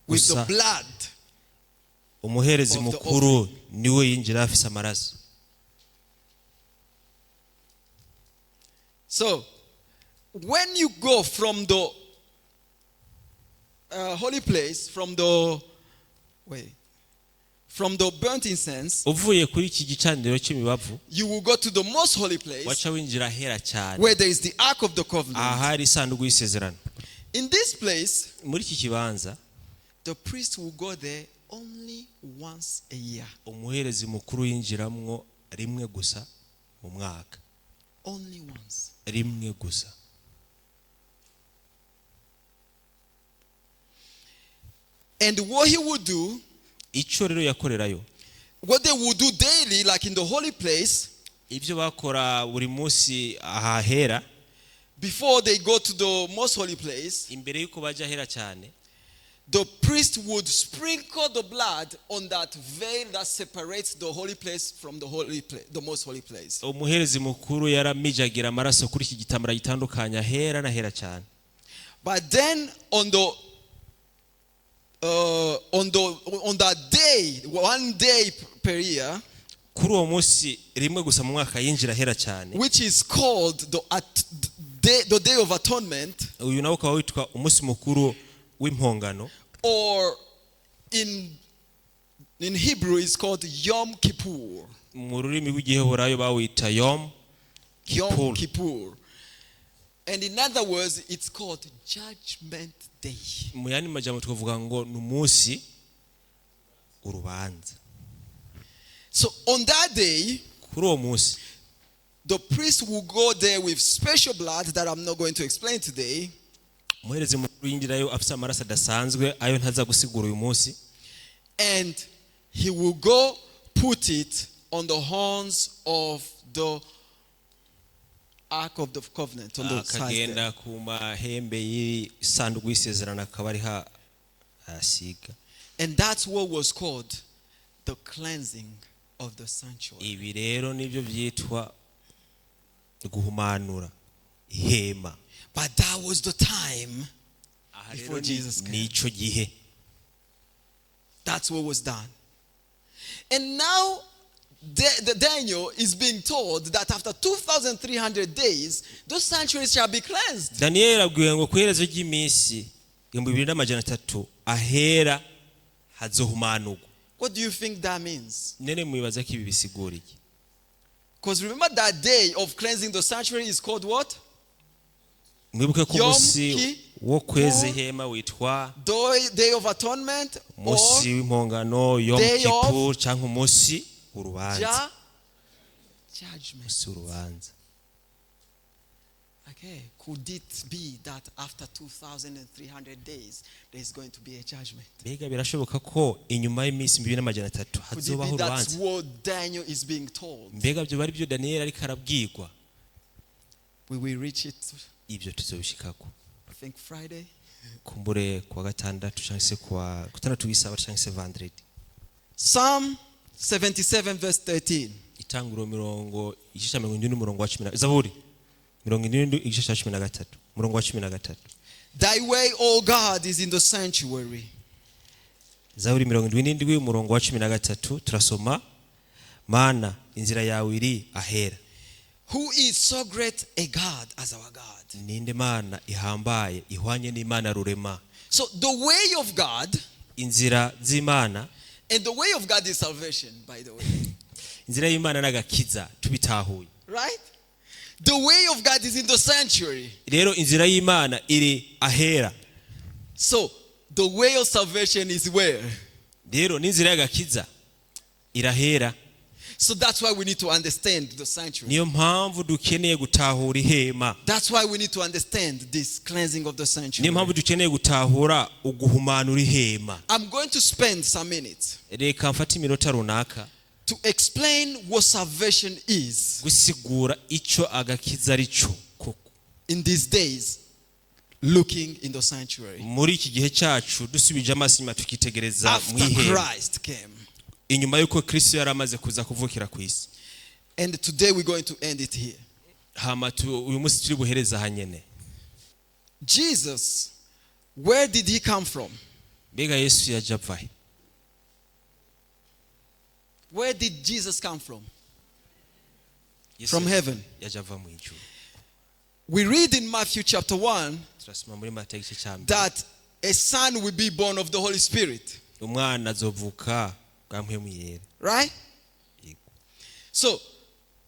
with the
Gusa.
blood.
Umuherezi
of the
mukuru niwe yinjira afise amaraso.
So, when you go from the holy place, from the burnt incense,
Uvuye kuri iki gicaniro cy'imibavu,
you will go to the most holy place
waca winjira ahera cyane,
where there is the Ark of the Covenant.
Ahari isanduku y'isezerano.
In this place,
Muri iki kibanza,
the priest will go there only once a year.
Umuherezi mukuru yinjiramwo rimwe gusa mu mwaka.
Only once.
Rimwe gusa.
And what he would do,
Icyo rero yakorerayo,
what they would do daily, like in the holy place,
ibyo bakora buri munsi ahahera,
before they go to the most holy place,
imbere y'uko bajya ahera cyane,
the priest would sprinkle the blood on that veil that separates the holy place from the most holy place.
Umuherezi mukuru yaramijagira amaraso kuri iki gitambara gitandukanya ahera n'ahera cyane.
But then on that day, one day per year,
Kuri uwo munsi rimwe gusa mu mwaka yinjira ahera cyane,
which is called the Day of Atonement,
uyu nawe ukaba witwa umunsi mukuru w'impongano,
or in Hebrew is called Yom Kippur.
Mu rurimi rw'igiheburayo bawita Yom
Yom
Kippur.
Kippur. And in other words, it's called Judgment Day.
Mu yandi majambo twavuga ngo ni umunsi urubanza.
So on that day,
Kuri uwo munsi,
the priest will go there with special blood that I'm not going to explain today.
Umuherezi mukuru yinjirayo afite amaraso adasanzwe ayo ntaza gusigura uyu munsi.
And he will go put it on the horns of the Ark of the Covenant. On the sides there.
Akagenda ku mahembe y'isanduku y'isezerano akaba ariho asiga.
And that's what was called the cleansing of the sanctuary.
Ibi rero nibyo byitwa guhumanura ihema.
But that was the time
Aha
before
rero
Jesus came.
Nicyo gihe.
That's what was done. And now the Daniel is being told that after 2,300 days, those sanctuaries shall be cleansed.
Daniyeli abwiwe ngo ku iherezo ry'iminsi 2300 ahera hazohumanurwa.
What do you think that means?
Nene mwibaza ko ibi bisigura iki?
Because remember that day of cleansing the sanctuary is called what?
Mwibuke ko
Yom
umunsi wo kweza ihema witwa
Day of Atonement or
umunsi w'impongano, Yom
Day of
Kippur, cyangwa umunsi w'urubanza.
Judgment.
Umunsi w'urubanza.
Okay, could it be that after 2,300 days there is going to be a judgment?
Mbega birashoboka ko inyuma y'iminsi 2300
Could it
hazobaho
be that's
urubanza?
what Daniel is being told?
Mbega byo bari byo Daniyeli ariko arabwirwa?
We will reach it,
Ibyo tuzobishikako
I think, Friday.
Kumbure kuwa gatandatu cyangwa se kuwa gatandatu w'isabato cyangwa se vendredi.
Psalm 77, verse 13.
Itanguriro mirongo igice cya 70 n'umurongo wa cumi na Zaburi 70 igice cya 13 umurongo wa 13.
Thy way, O God, is in the sanctuary.
Zaburi 77 umurongo wa 13 turasoma: Mana, inzira yawe iri ahera.
Who is so great a God as our God?
Ninde Mana ihambaye ihwanye n'Imana rurema?
So the way of God,
Inzira z'Imana,
and the way of God is salvation, by the way.
Inzira y'Imana n'agakiza tubitahuye.
Right? The way of God is in the sanctuary.
Rero inzira y'Imana iri ahera.
So the way of salvation is where?
Rero n'inzira y'agakiza irahera.
So that's why we need to understand the sanctuary.
Niyo mpamvu dukeneye gutahura ihema.
That's why we need to understand this cleansing of the
Niyo
sanctuary.
mpamvu dukeneye gutahura uguhumanura ihema.
I'm going to spend some minutes
Reka mfate iminota runaka
to explain what salvation is
gusigura icyo agakiza ari cyo koko
in these days, looking in the sanctuary.
Muri iki gihe cyacu dusubije amaso inyuma tukitegereza mu
After
ihema
Christ came.
inyuma y'uko Kristo yari amaze kuza kuvukira ku isi.
And today we're going to end it here.
Hama uyu munsi turi buhereza aha nyene.
Jesus, where did he come from?
Mbega Yesu yaje avahe?
Where did Jesus come from?
Yesu
From heaven.
Yaje ava mu ijuru.
We read in Matthew chapter 1
Turasoma muri Matayo igice cya mbere
that a son will be born of the Holy Spirit.
Umwana azovuka bwa Mpwemu Yera.
Right?
Yego.
So,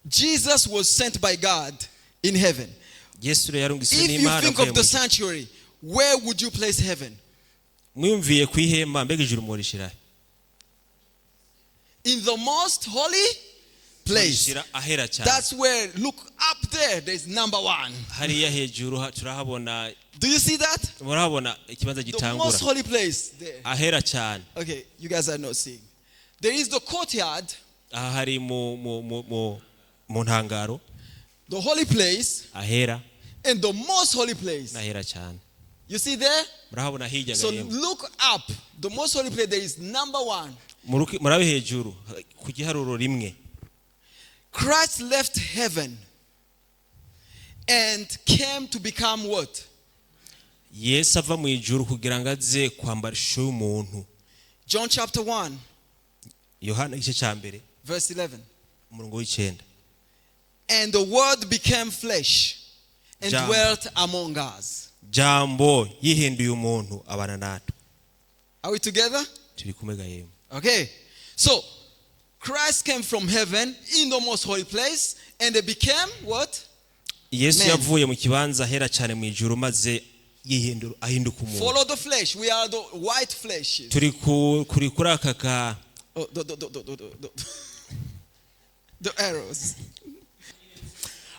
Jesus was sent by God in heaven.
Yesu rero yarungitswe
If you
n'Imana
think
avuye
of the
mu ijuru.
sanctuary, where would you place heaven?
Mwiyumviye ku ihema, mbega ijuru mworishira?
In the most holy place.
Mworishira ahera cyane.
That's where, look up there, there's number one.
Hariya hejuru turahabona.
Do you see that?
Murahabona ikibanza
The
gitangura
most holy place there.
ahera cyane.
Okay, you guys are not seeing. There is the courtyard,
Aha hari mu ntangaro,
the holy place,
ahera
and the most holy place.
n'ahera cyane.
You see there?
Murahabona hirya
So
gahembe.
look up. The most holy place, there is number one.
Murabe hejuru ku giharuro rimwe.
Christ left heaven and came to become what?
Yesu ava mu ijuru kugira ngo aze kwambara ishusho y'umuntu.
John chapter 1,
Yohana igice cya mbere,
verse 11.
umurongo w'icyenda.
And the Word became flesh and
John.
Dwelt among us.
Jambo yihinduye umuntu abana natwe.
Are we together?
Turi kumwe ga yemwe?
Okay. So, Christ came from heaven in the most holy place and they became what?
Yesu
Man.
Yavuye mu kibanza ahera cyane mu ijuru maze yihindura ahinduka umuntu.
Follow the flesh. We are the white flesh.
Turi kuri kuri aka ka
Oh, the arrows.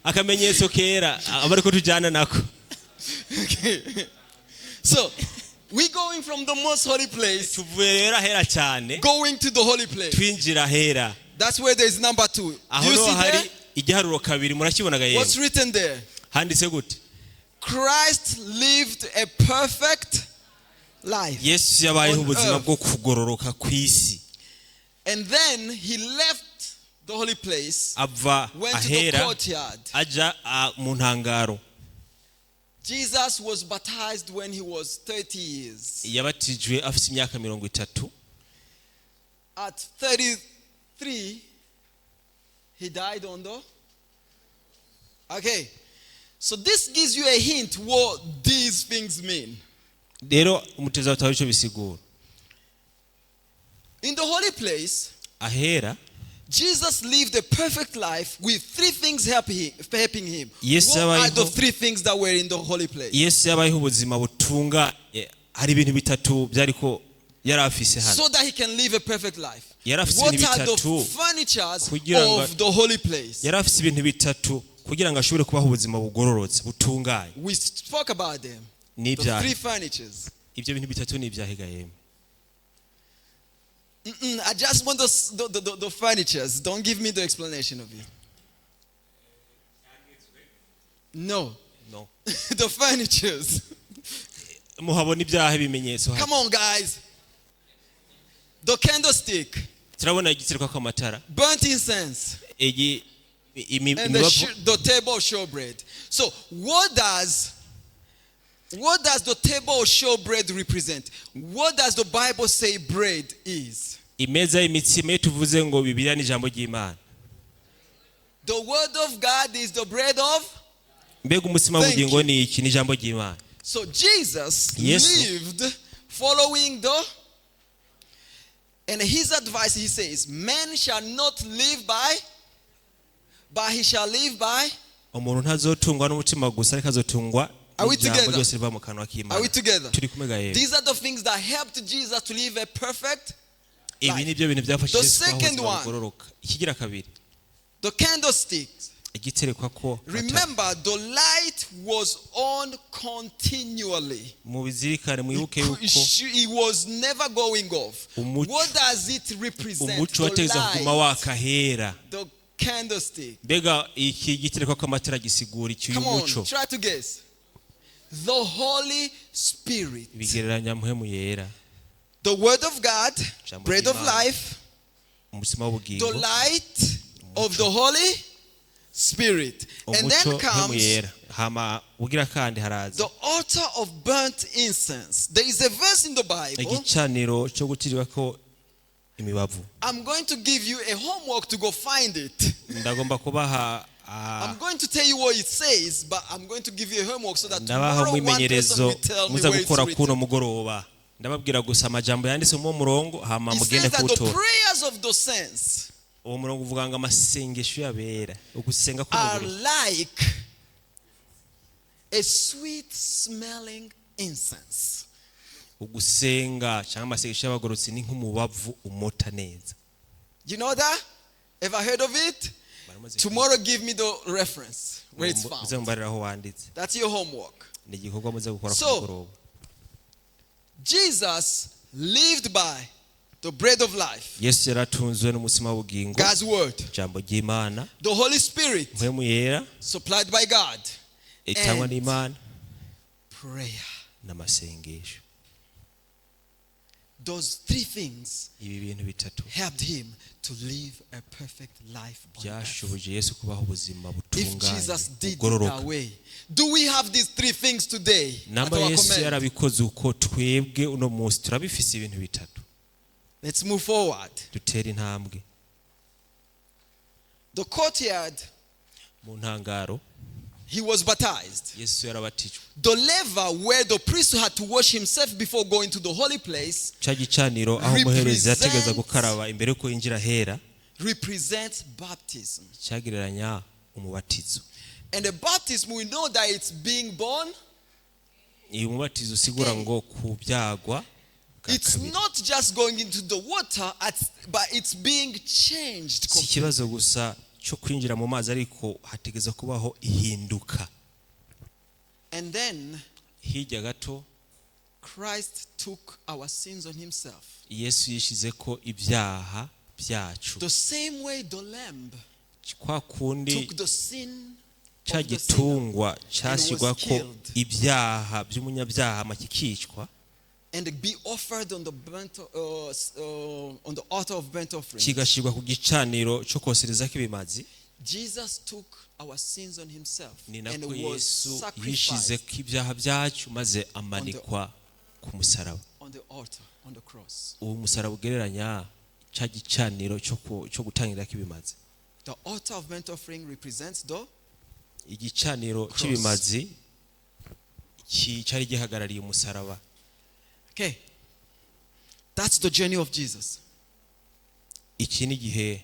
Akamenyetso kera aba ariko tujyana nako.
Okay. So, we going from the most holy place,
Tuvuye rero ahera cyane,
going to the holy place.
twinjira ahera.
That's where there is number two. Do
Aho
you
niho
see
hari
there?
igiharuro kabiri, murakibonaga yemwe?
What's written there?
Handitse gute?
Christ lived a perfect life.
Yesu yabayeho
On
ubuzima
earth.
Bwo kugororoka ku isi.
And then he left the holy place,
Ava
went to the
ahera
courtyard.
aja mu ntangaro.
Jesus was baptized when he was 30 years.
Yabatijwe afite imyaka 30.
At 33, he died on the. Okay. So this gives you a hint what these things mean.
Rero umutezi watawe icyo bisigura.
In the holy place,
Ahera,
Jesus lived a perfect life with three things helping him.
Yesu
What are the
yabayeho-
three things that were in the holy place?
Yesu yabayeho ubuzima butunganye, hari ibintu bitatu byariko yari afise hano
So that he can live a perfect life.
Yari afise
What
ibintu
are the
bitatu
furnitures
kugira ngo-
of the holy place?
Yari afise ibintu bitatu kugira ngo ashobore kubaho ubuzima bugororotse butunganye.
We spoke about them.
Ni
The
ibyaha.
three furnitures.
Ibyo bintu bitatu ni ibyahe ga yemwe?
I just want the furnitures. Don't give me the explanation of it. No.
No.
The furnitures.
Muhabona ibyaha ibimenyetso hano.
Come on, guys. The candlestick,
Turabona igitereko kw'amatara,
burnt incense, and
imibavu
the table of showbread. So, what does the table of showbread represent? What does the Bible say bread is?
Imeza y'imitsima, iyo tuvuze ngo Bibiliya ni ijambo ry'Imana.
The word of God is the bread of.
Mbega umutsima
Thank
w'ubugingo
you.
ni iki? Ni ijambo ry'Imana.
So Jesus
Yesu.
Lived following the, and his advice, he says, man shall not live by, but he shall live by.
Umuntu ntazotungwa n'umutima gusa ariko azotungwa
Are we
n'ijambo
together?
ryose riva mu kanwa k'Imana.
Are we together?
Turi kumwe ga yemwe?
These are the things that helped Jesus to live a perfect
Ibi
life.
nibyo bintu byafashije
The
Yesu kubaho
second
ubuzima
one.
bugororoka. Ikigira kabiri,
The candlesticks.
igiterekwa ko amatara.
Remember, the light was on continually.
Mubizirikane, mwibuke yuko
It was never going off. What does it represent?
umuco
The
wategeza kuguma
light,
waka hera.
the candlestick.
Mbega iki giterekwa kw'amatara gisigura iki, uyu
Come on,
muco?
try to guess. The Holy Spirit.
Bigereranya Mpwemu Yera.
The Word of God,
Ijambo
bread of
ry'Imana.
life,
Umutsima
the
w'ubugingo,
light of the Holy Spirit. And then
Umuco, Mpwemu
comes
Yera. Hama ugira kandi haraza
the altar of burnt incense. There is a verse in the Bible.
igicaniro cyo gutirirwako imibavu.
I'm going to give you a homework to go find it.
Ndagomba kubaha
I'm going to tell you what it says, but I'm going to give you a homework so that
ndabaha
tomorrow one person
umwimenyerezo
will tell me
muza
where it's
gukora kuno
written.
mugoroba. Ndababwira gusa amajambo yanditse mu murongo, hama
It
mugende
says that the
kuwutora.
prayers of the saints
Uwo murongo uvuga ngo amasengesho y'abera, ugusenga
are
k'umubiri,
like a sweet smelling incense.
Ugusenga cyangwa amasengesho y'abagororotsi ni nk'umubavu umota neza.
You know that? Ever heard of it? Tomorrow give me the reference where it's
Muze
found.
mumbarire aho wanditse.
That's your homework.
Ni igikorwa muze gukora ku
So,
mugoroba.
Jesus lived by the bread of life,
Yesu yaratunzwe n'umutsima w'ubugingo,
God's word,
ijambo ry'Imana,
the Holy Spirit
Mpwemu Yera
supplied by God,
itangwa
and
n'Imana,
prayer.
N'amasengesho.
Those three things
Ibi bintu bitatu
helped him to live a perfect life on earth.
byashoboje Yesu kubaho ubuzima
If
butunganye,
Jesus did it
bugororoka.
that way, do we have these three things today at
Namba
our
Yesu
command?
yarabikoze uko, twebwe uno munsi turabifise ibintu bitatu?
Let's move forward.
Dutere intambwe.
The courtyard,
Mu ntangaro,
he was baptized.
Yesu yarabatijwe.
The laver where the priest had to wash himself before going to the holy place
Cya gicaniro aho umuherezi yategereza
represents-
gukaraba imbere yuko yinjira ahera
represents baptism.
cyagereranya umubatizo.
And the baptism, we know that it's being born.
Uyu mubatizo usigura ngo kubyagwa bwa
It's
kabiri.
not just going into the water, but it's being changed
Si
completely.
ikibazo gusa cyo kwinjira mu mazi, ariko hategeza kubaho ihinduka.
And then
Hirya gato,
Christ took our sins on himself.
Yesu yishize ko ibyaha byacu.
The same way the lamb
Kwa kundi
took the sin
cya
of the sinner
gitungwa cyashyirwa ko
killed.
Ibyaha by'umunyabyaha kikicwa
and be offered on the altar of burnt offering.
Kigashyirwa ku gicaniro cyo koserezako ibimazi,
Jesus took our sins on himself
ni
and
nako
was
Yesu yishize
sacrificed
ko ibyaha byacu maze amanikwa ku musaraba.
On the altar, on the cross.
Uwo musaraba ugereranya cya gicaniro cyo gutangirako ibimazi.
The altar of burnt offering represents the
Igicaniro
cross.
cy'ibimazi cyari gihagarariye umusaraba.
Okay. That's the journey of Jesus.
Iki ni igihe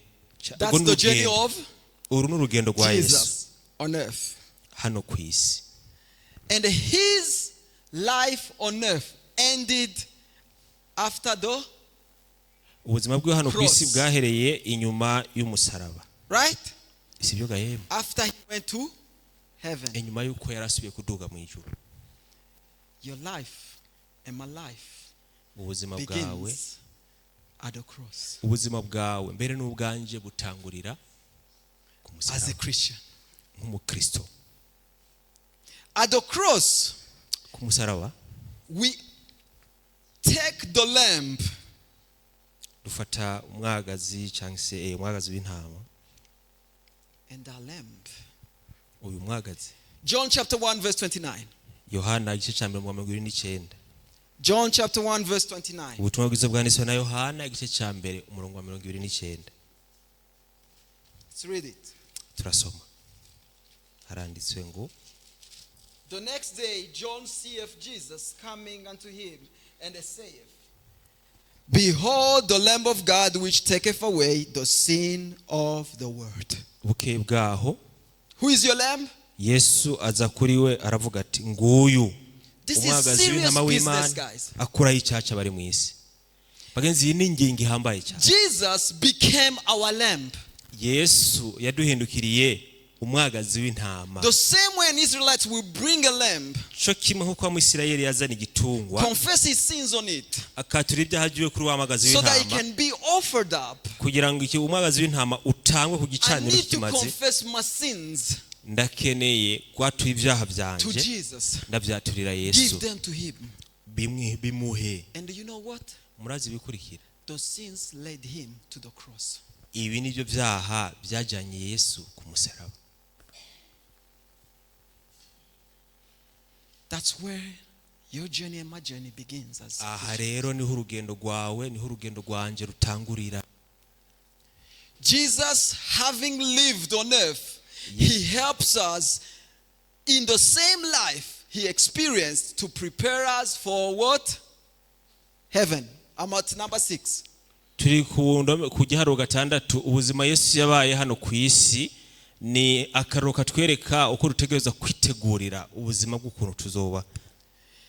That's
urwo ni
the journey
urugendo.
of
Uru ni urugendo rwa Yesu
Jesus on earth.
Hano ku isi.
And his life on earth ended after the
Ubuzima bwe hano ku isi
cross.
Bwahereye inyuma y'umusaraba.
Right?
Si byo gahemu?
After he went to heaven.
Inyuma y'uko yari asubiye kuduga mu ijuru.
Your life and my life
Ubuzima bwawe,
begins at the cross.
Ubuzima bwawe mbere n'ubwanjye butangurira ku
As a
musaraba
Christian.
Nk'umukristo.
At the cross,
Ku musaraba,
we take the lamb
dufata umwagazi cyangwa se umwagazi w'intama.
And the lamb.
Uyu mwagazi.
John chapter 1, verse 29.
Yohana igice cya mbere 29.
John chapter 1, verse 29.
Ubutumwa bwiza bwanditswe na Yohana igice cya mbere umurongo wa 29.
Let's read it.
Turasoma, haranditswe ngo:
The next day, John seeth Jesus coming unto him, and saith, "Behold the Lamb of God which taketh away the sin of the world."
Bukeye bwaho,
Who is your lamb?
Yesu aza kuri we aravuga ati: "Nguyu
This is
umwagazi
serious
w'intama w'Imana
business, guys.
akuraho icyaha bari mu isi." Bagenzi, iyi ni ingingo ihambaye cyane.
Jesus became our lamb.
Yesu yaduhindukiriye umwagazi w'intama.
The same way an Israelite will bring a lamb,
Cyo kimwe nk'uko Amwisirayeli yazana igitungwa,
confess his sins on it,
akatura ibyaha byiwe kuri wa mwagazi
so that it
w'intama
can be offered up.
kugira ngo iki umwagazi w'intama utangwe ku
I
gicaniro
need to
cy'ikimazi.
Confess my sins
Ndakeneye kwatura ibyaha
to
byanjye,
Jesus.
ndabyaturira
Give
Yesu.
them to him.
Bimwe bimuhe.
And you know what?
Murazi ibikurikira?
Those sins led him to the cross.
Ibi nibyo byaha byajyanye Yesu ku musaraba.
That's where your journey and my journey begins. As
Aha rero niho urugendo rwawe, niho urugendo rwanje rutangurira.
Jesus, having lived on earth, he helps us in the same life he experienced to prepare us for what? Heaven. I'm at number 6.
Turi ku giharuro gatandatu. Ubuzima Yesu yabaye hano ku isi ni akararo katwereka uko dutegereza kwitegurira ubuzima bw'ukuntu tuzoba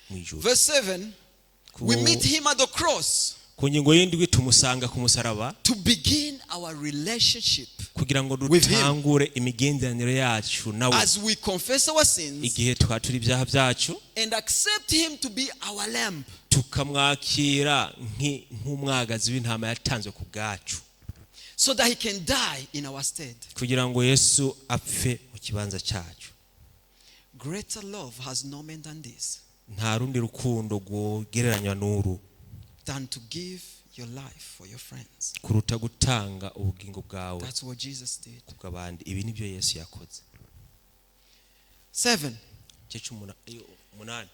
mu ijuru.
Verse 7, we meet him at the cross
Ku ngingo y'indwi, tumusanga ku musaraba
to begin our relationship
kugira ngo
with him.
Dutangure imigenderanire yacu nawe
As we confess our sins
igihe twatura ibyaha byacu
and accept him to be our lamb.
Tukamwakira nk'umwagazi w'intama yatanzwe ku bwacu
So that he can die in our stead.
Kugira ngo Yesu apfe mu kibanza cyacu.
Greater love has no man than this,
Nta rundi rukundo rwogereranywa n'uru
than to give your life for your friends.
Kuruta gutanga ubugingo bwawe
That's what Jesus did.
Kubw'abandi. Ibi nibyo Yesu yakoze.
7.
Igice umunani.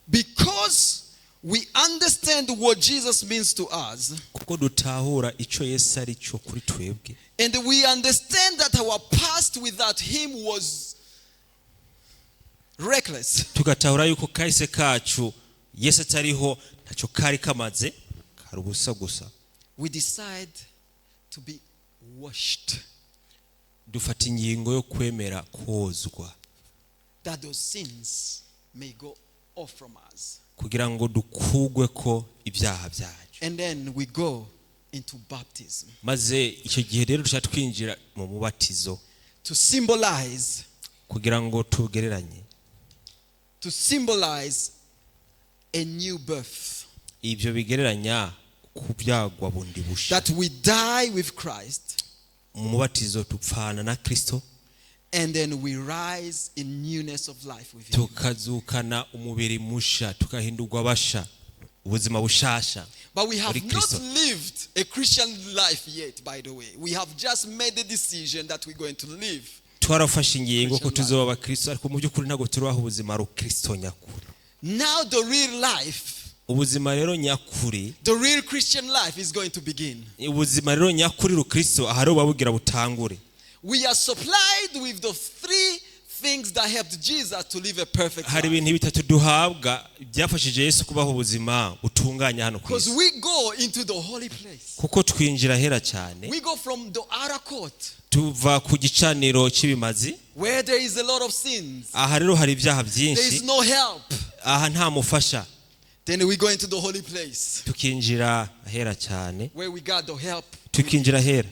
Because we understand what Jesus means to us,
Kuko dutahura icyo Yesu ari cyo kuri twebwe
and we understand that our past without him was reckless.
Tugatahura yuko kahise kacu Yesu atariho ntacyo kari kamaze, kari ubusa gusa,
We decide to be washed,
dufata ingingo yo kwemera kozwa
that those sins may go off from us.
Kugira ngo dukugwe ko ibyaha byacu.
And then we go into baptism
Maze icyo gihe rero dushaka twinjira mu mubatizo
to symbolize
kugira ngo tugereranye
to symbolize a new birth,
ibyo bigereranya kubyagwa bundi busha.
That we die with Christ
Mu mubatizo tupfana na Kristo
and then we rise in newness of life with him.
Tukazukana umubiri musha, tukahindurwa basha, ubuzima bushasha
But we have
muri
not
Kristo.
Lived a Christian life yet, by the way. We have just made the decision that we're going to live.
Twarafashe ingingo ko
Christian life.
tuzoba abakristo, ariko mu by'ukuri ntabwo tubaho ubuzima rukristo nyakuri.
Now, the real life,
Ubuzima rero nyakuri,
the real Christian life is going to begin.
Ubuzima rero nyakuri rukristo aha rero buba bugira butangure.
We are supplied with the three things that helped Jesus to live a perfect
Hari
life.
ibintu bitatu duhabwa byafashije Yesu kubaho ubuzima butunganye hano ku
Because
isi.
we go into the holy place.
Kuko twinjira ahera cyane.
We go from the outer court
Tuva ku gicaniro cy'ibimazi
where there is a lot of sins.
Aha rero hari ibyaha
There
byinshi.
is no help.
Aha nta mufasha.
Then we go into the holy place
Tukinjira ahera cyane
where we got the help.
Tukinjira ahera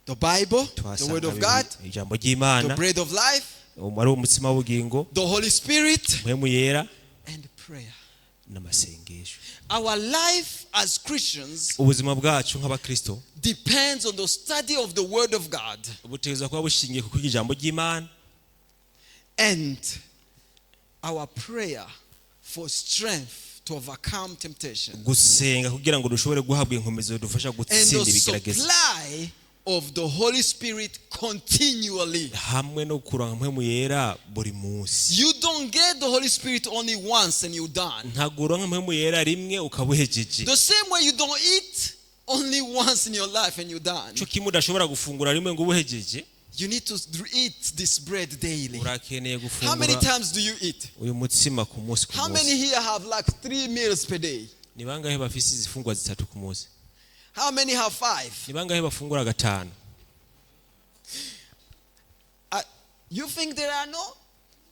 The Bible, the
tuhasanga
Word of God,
ijambo
the
ry'Imana,
bread of life,
ari umutsima w'ubugingo,
the Holy Spirit,
Mpwemu Yera
and prayer.
N'amasengesho.
Our life as Christians
Ubuzima bwacu nk'abakristo
depends on the study of the Word of God
butegerezwa kuba bushingiye ku kwiga ijambo ry'Imana
and our prayer for strength to overcome temptation
gusenga kugira ngo dushobore guhabwa inkomezi zidufasha
and
gutsinda
the
ibigeragezo
supply of the Holy Spirit continually.
Hamwe no kuronka Mpwemu Yera buri munsi.
You don't get the Holy Spirit only once and you're done.
Ntabwo uronka Mpwemu Yera rimwe ukaba uhejeje.
The same way you don't eat only once in your life and you're done.
Cyo kimwe udashobora gufungura rimwe ngo ube uhejeje.
You need to eat this bread daily.
Urakeneye
How many
gufungura
times do you eat?
Uyu mutsima ku munsi ku
How many
munsi.
here have like three meals per day?
Ni bangahe bafise izifungwa zitatu ku munsi?
How many have five?
Ni bangahe bafungura gatanu?
You think there are no?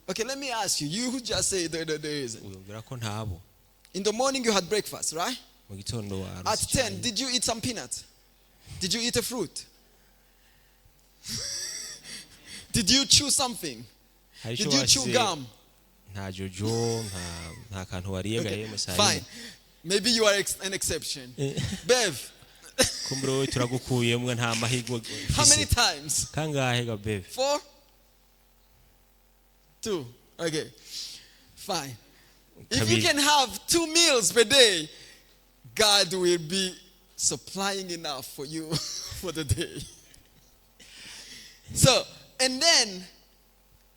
Okay, let me ask you. You who just say there isn't.
Wiyumvira ko ntabo?
In the morning you had breakfast, right?
Mu gitondo
At
warose
10, did you eat some peanuts? Did you eat a fruit? Did you chew something?
Hari icyo
Did you chew
wasize?
Gum?
Nta jojo, nta kantu wariye
Okay,
gahemu saa
fine.
yine.
Maybe you are an exception. Bev,
Kumbure wowe turagukuyemwe, nta mahirwe
how many
ufise.
Times?
Kangahe ga Bev?
Four? Two. Okay. Fine. If you
Kabiri.
Can have two meals per day, God will be supplying enough for you for the day. So, and then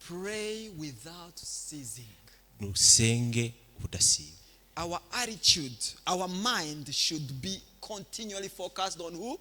pray without ceasing.
Nusenge ubudasiba.
Our attitude, our mind should be continually focused on who?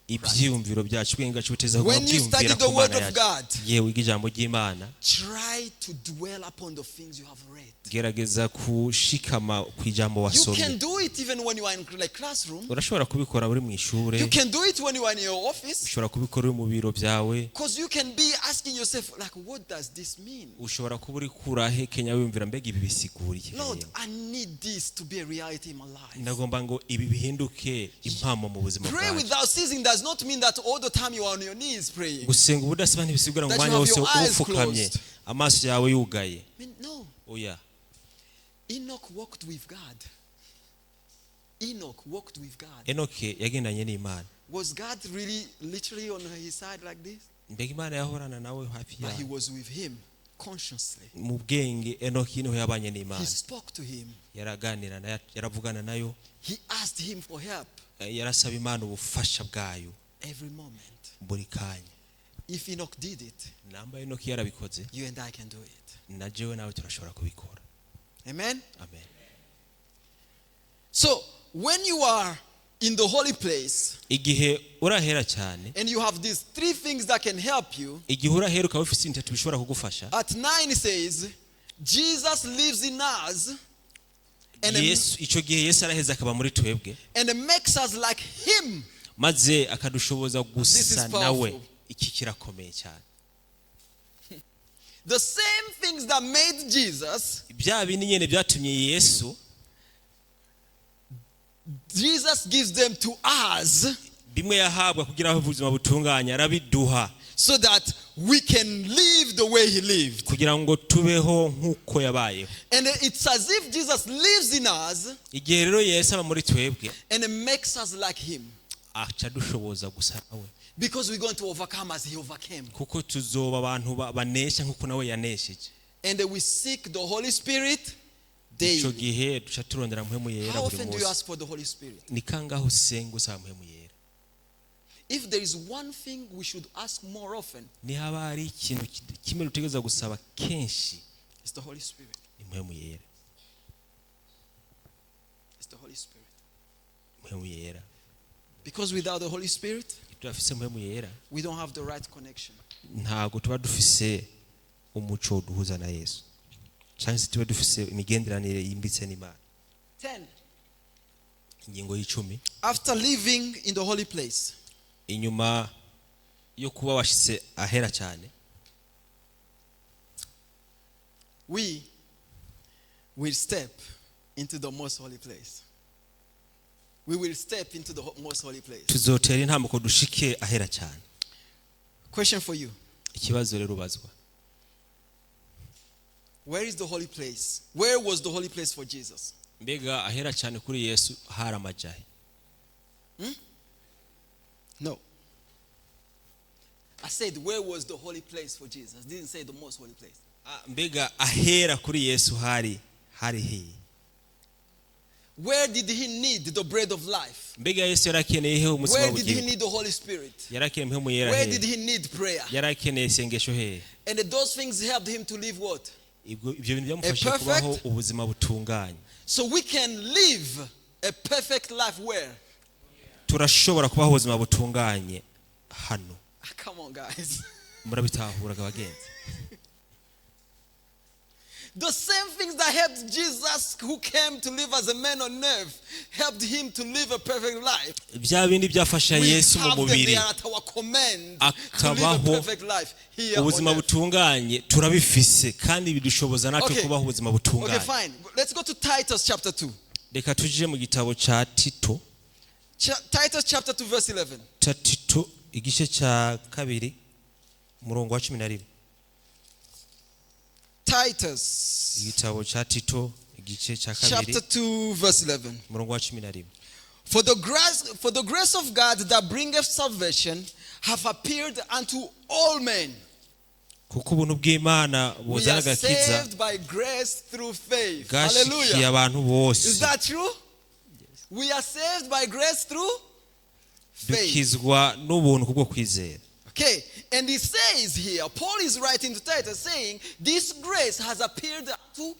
Ibyiyumviro byacu, ubwenge bwacu buteza kuba
When you
bwiyumvira
study the
ku
word
Mana
of yacu.
Igihe wiga ijambo ry'Imana,
Try to dwell upon the things you have read.
Gerageza gushikama ku ijambo
You
wasomye.
can do it even when you are in the classroom.
Urashobora kubikora uri mu ishuri.
You can do it when you are in your office.
Ushobora kubikora uri mu biro byawe.
Because you can be asking yourself, like, what does this mean?
Ushobora kuba uri kurahekenya wiyumvira mbega ibi bisigura iki?
Lord, I need this to be a reality in my life.
Ndagomba ngo ibi bihinduke impamo mu buzima
Pray
bwanjye.
Without ceasing does not mean that all the time you are on your knees praying.
Gusenga ubudasiba ntibisigura ngo
That you
umwanya
have
wose
your eyes
upfukamye
closed.
Amaso yawe yugaye.
I mean, no.
Oya.
Enoch walked with God. Enoch walked with God.
Enoke yagendanye n'Imana.
Was God really literally on his side like this?
Mbega Imana yahorana nawe hafi
But he
yawe?
Was with him consciously.
Mu bwenge Enoki niho yabanye
He
n'Imana.
Spoke to him.
Yaraganira nayo, yaravugana nayo.
He asked him for help
Yarasaba Imana ubufasha bwayo
every moment.
Buri kanya.
If Enoch did it,
Namba Enoki yarabikoze,
you and I can do it.
Na jewe nawe turashobora kubikora.
Amen.
Amen.
So when you are in the holy place
Igihe urahera cyane,
and you have these three things that can help you,
igihe urahera ukaba ufite ibintu bitatu bishobora kugufasha,
at 9 it says, Jesus lives in us and,
Yesu icyo gihe Yesu araheza akaba muri twebwe
and makes us like him.
Maze akadushoboza
This is
gusa
powerful.
nawe. Iki kirakomeye cyane.
The same things that made Jesus,
Bya bindi nyine byatumye Yesu,
Jesus gives them to us
bimwe yahabwa kugira aho ubuzima butunganye arabiduha
so that we can live the way he lived.
Kugira ngo tubeho nk'uko yabayeho.
And it's as if Jesus lives in us
Igihe rero Yesu aba muri twebwe,
and makes us like him.
Aca adushoboza gusa nawe.
Because we're going to overcome as he overcame.
Kuko tuzoba abantu ba- banesha nk'uko nawe yanesheje.
And we seek the Holy Spirit
Icyo
daily.
Gihe duca turondera Mpwemu Yera
How
buri
often do you
munsi.
Ask for the Holy Spirit?
Ni kangahe usenga usaba Mpwemu Yera?
If there is one thing we should ask more often,
Nihaba hari ikintu kimwe dutegereza gusaba kenshi,
it's the Holy Spirit.
Ni Mpwemu Yera.
It's the Holy Spirit.
Mpwemu Yera.
Because without the Holy Spirit,
Tudafise Mpwemu Yera,
we don't have the right connection.
Ntabwo tuba dufise umuco duhuza na Yesu cyangwa se tuba dufise imigenderanire yimbitse n'Imana.
10.
Ingingo y'icumi.
After living in the holy place,
Inyuma yo kuba washitse ahera cyane,
we will step into the most holy place. We will step into the most holy place.
Tuzotera intambuko dushike ahera cyane.
Question for you.
Ikibazo rero ubazwa.
Where is the holy place? Where was the holy place for Jesus?
Mbega ahera cyane kuri Yesu hari amajahe?
No. I said, where was the holy place for Jesus? Didn't say the most holy place.
Ah, mbega ahera kuri Yesu hari hari hehe?
Where did he need the bread of life?
Mbega Yesu yarakeneye he umutsima
Where did he
w'ubugingo?
Need the Holy Spirit?
Yarakeneye Mpwemu Yera
Where did
hehe?
He need prayer?
Yarakeneye isengesho hehe?
And those things helped him to live what?
Ibyo ibyo bintu byamufashije
A perfect-
kubaho ubuzima butunganye.
So we can live a perfect life where?
Turashobora kubaho ubuzima butunganye hano.
Ah, come on, guys.
Murabitahuraga abagenzi?
The same things that helped Jesus, who came to live as a man on earth, helped him to live a perfect life.
Bya bindi byafasha
We
Yesu mu
have them,
mubiri
they are at our command to live a
akabaho
perfect life here on
ubuzima
earth.
Butunganye turabifise kandi bidushoboza natwe
Okay.
kubaho ubuzima
Okay,
butunganye.
Fine. Let's go to Titus chapter 2.
Reka tuje mu gitabo cya Tito.
Titus chapter 2, verse 11.
Cya Tito igice cya kabiri umurongo wa cumi na rimwe.
Titus
Igitabo cya Tito igice cya kabiri
chapter 2, verse 11.
umurongo wa cumi na rimwe.
For the grace of God that bringeth salvation have appeared unto all men.
Kuko ubuntu bw'Imana
We
buzana
are
agakiza
saved by grace through faith.
bwashikiye
Hallelujah.
abantu
Is
bose.
That true? We are saved by grace through faith.
Dukizwa n'ubuntu kubwo kwizera.
Okay, and he says here, Paul is writing to Titus saying, this grace has appeared to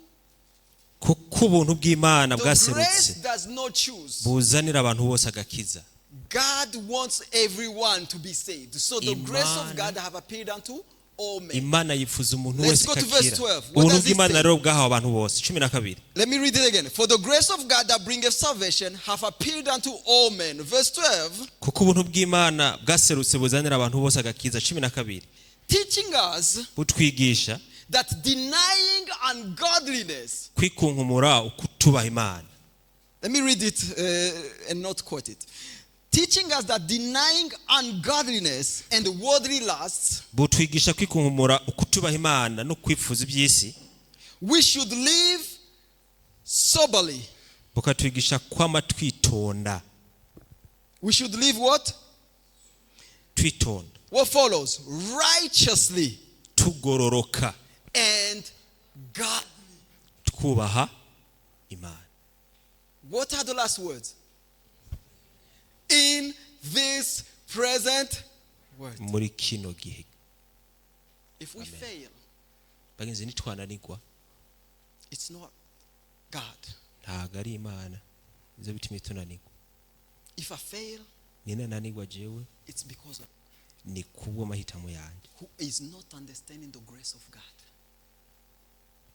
Kuko ubuntu bw'Imana
the grace
bwaserutse
does not choose.
buzanira abantu bose agakiza.
God wants everyone to be saved. So the grace of
Imana-
God have appeared unto all men.
Imana yifuza umuntu
Let's
wese
go to verse
kakira.
12. What
Ubuntu
does it
bw'Imana
say?
rero bwahawe abantu bose. 12.
Let me read it again. For the grace of God that bringeth salvation hath appeared unto all men. Verse 12,
Kuko ubuntu bw'Imana bwaserutse buzanira abantu bose agakiza. 12.
teaching us
Butwigisha
that denying ungodliness.
kwikunkumura ukutubaha Imana.
Let me read it and not quote it. Teaching us that denying ungodliness and worldly lusts,
Butwigisha kwikunkumura ukutubaha Imana no kwifuza iby'isi.
we should live soberly.
Bukatwigisha kwama twitonda.
We should live what?
Twitonda.
What follows? Righteously
Tugororoka.
and God.
Twubaha Imana.
What are the last words? In this present world.
Muri kino gihe.
If we fail,
Bagenzi nitwananirwa
it's not God.
ntago ari Imana nizo bitumye tunanirwa.
If I fail,
Ninananirwa jewe
it's because of
ni kubwo mahitamo yanjye.
who is not understanding the grace of God.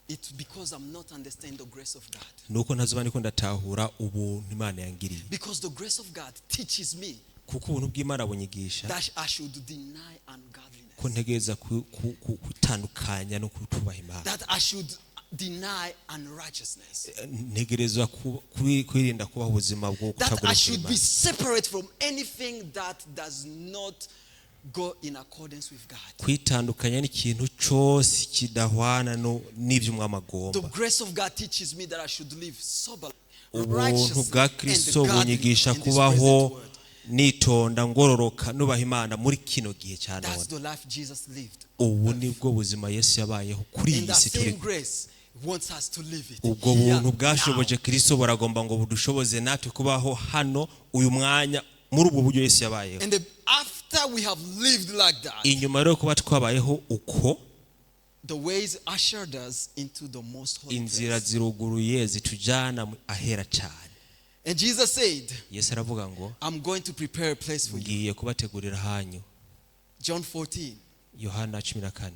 It's because I'm not understanding the grace of God.
Nuko ntazoba ndiko ndatahura ubuntu Imana yangiriye.
Because the grace of God teaches me
Kuko ubuntu bw'Imana bunyigisha
that I should deny ungodliness.
ko ntegereza gutandukanya no kutubaha Imana.
That I should deny unrighteousness.
Ntegerezwa kwirinda kubaho ubuzima bwo
That I
kutagororokera
should be
Imana.
separate from anything that does not go in accordance with God.
Kwitandukanya n'ikintu cyose kidahwana n'ibyo umwami
The
agomba.
grace of God teaches me that I should live soberly,
Ubuntu
righteously,
bwa
and
Kristo
godly
bunyigisha
in this present
kubaho
world.
nitonda ngororoka nubaha Imana muri kino gihe cya
That's
none.
the life Jesus lived.
Ubu nibwo buzima Yesu yabayeho kuri
And
iyi
that
si
same
turi.
grace wants us to live it.
Ubwo
here
buntu bwashoboje
now.
Kristo buragomba ngo budushoboze natwe kubaho hano uyu mwanya muri ubwo buryo Yesu yabayeho.
And after we have lived like that,
Inyuma rero kuba twabayeho uko,
the ways ushered us into the most holy
inzira
place.
ziruguruye zitujyana ahera cyane.
And Jesus said,
Yesu aravuga ngo
I'm going to prepare a place for you.
ngiye kubategurira hanyu.
John 14
Yohana 14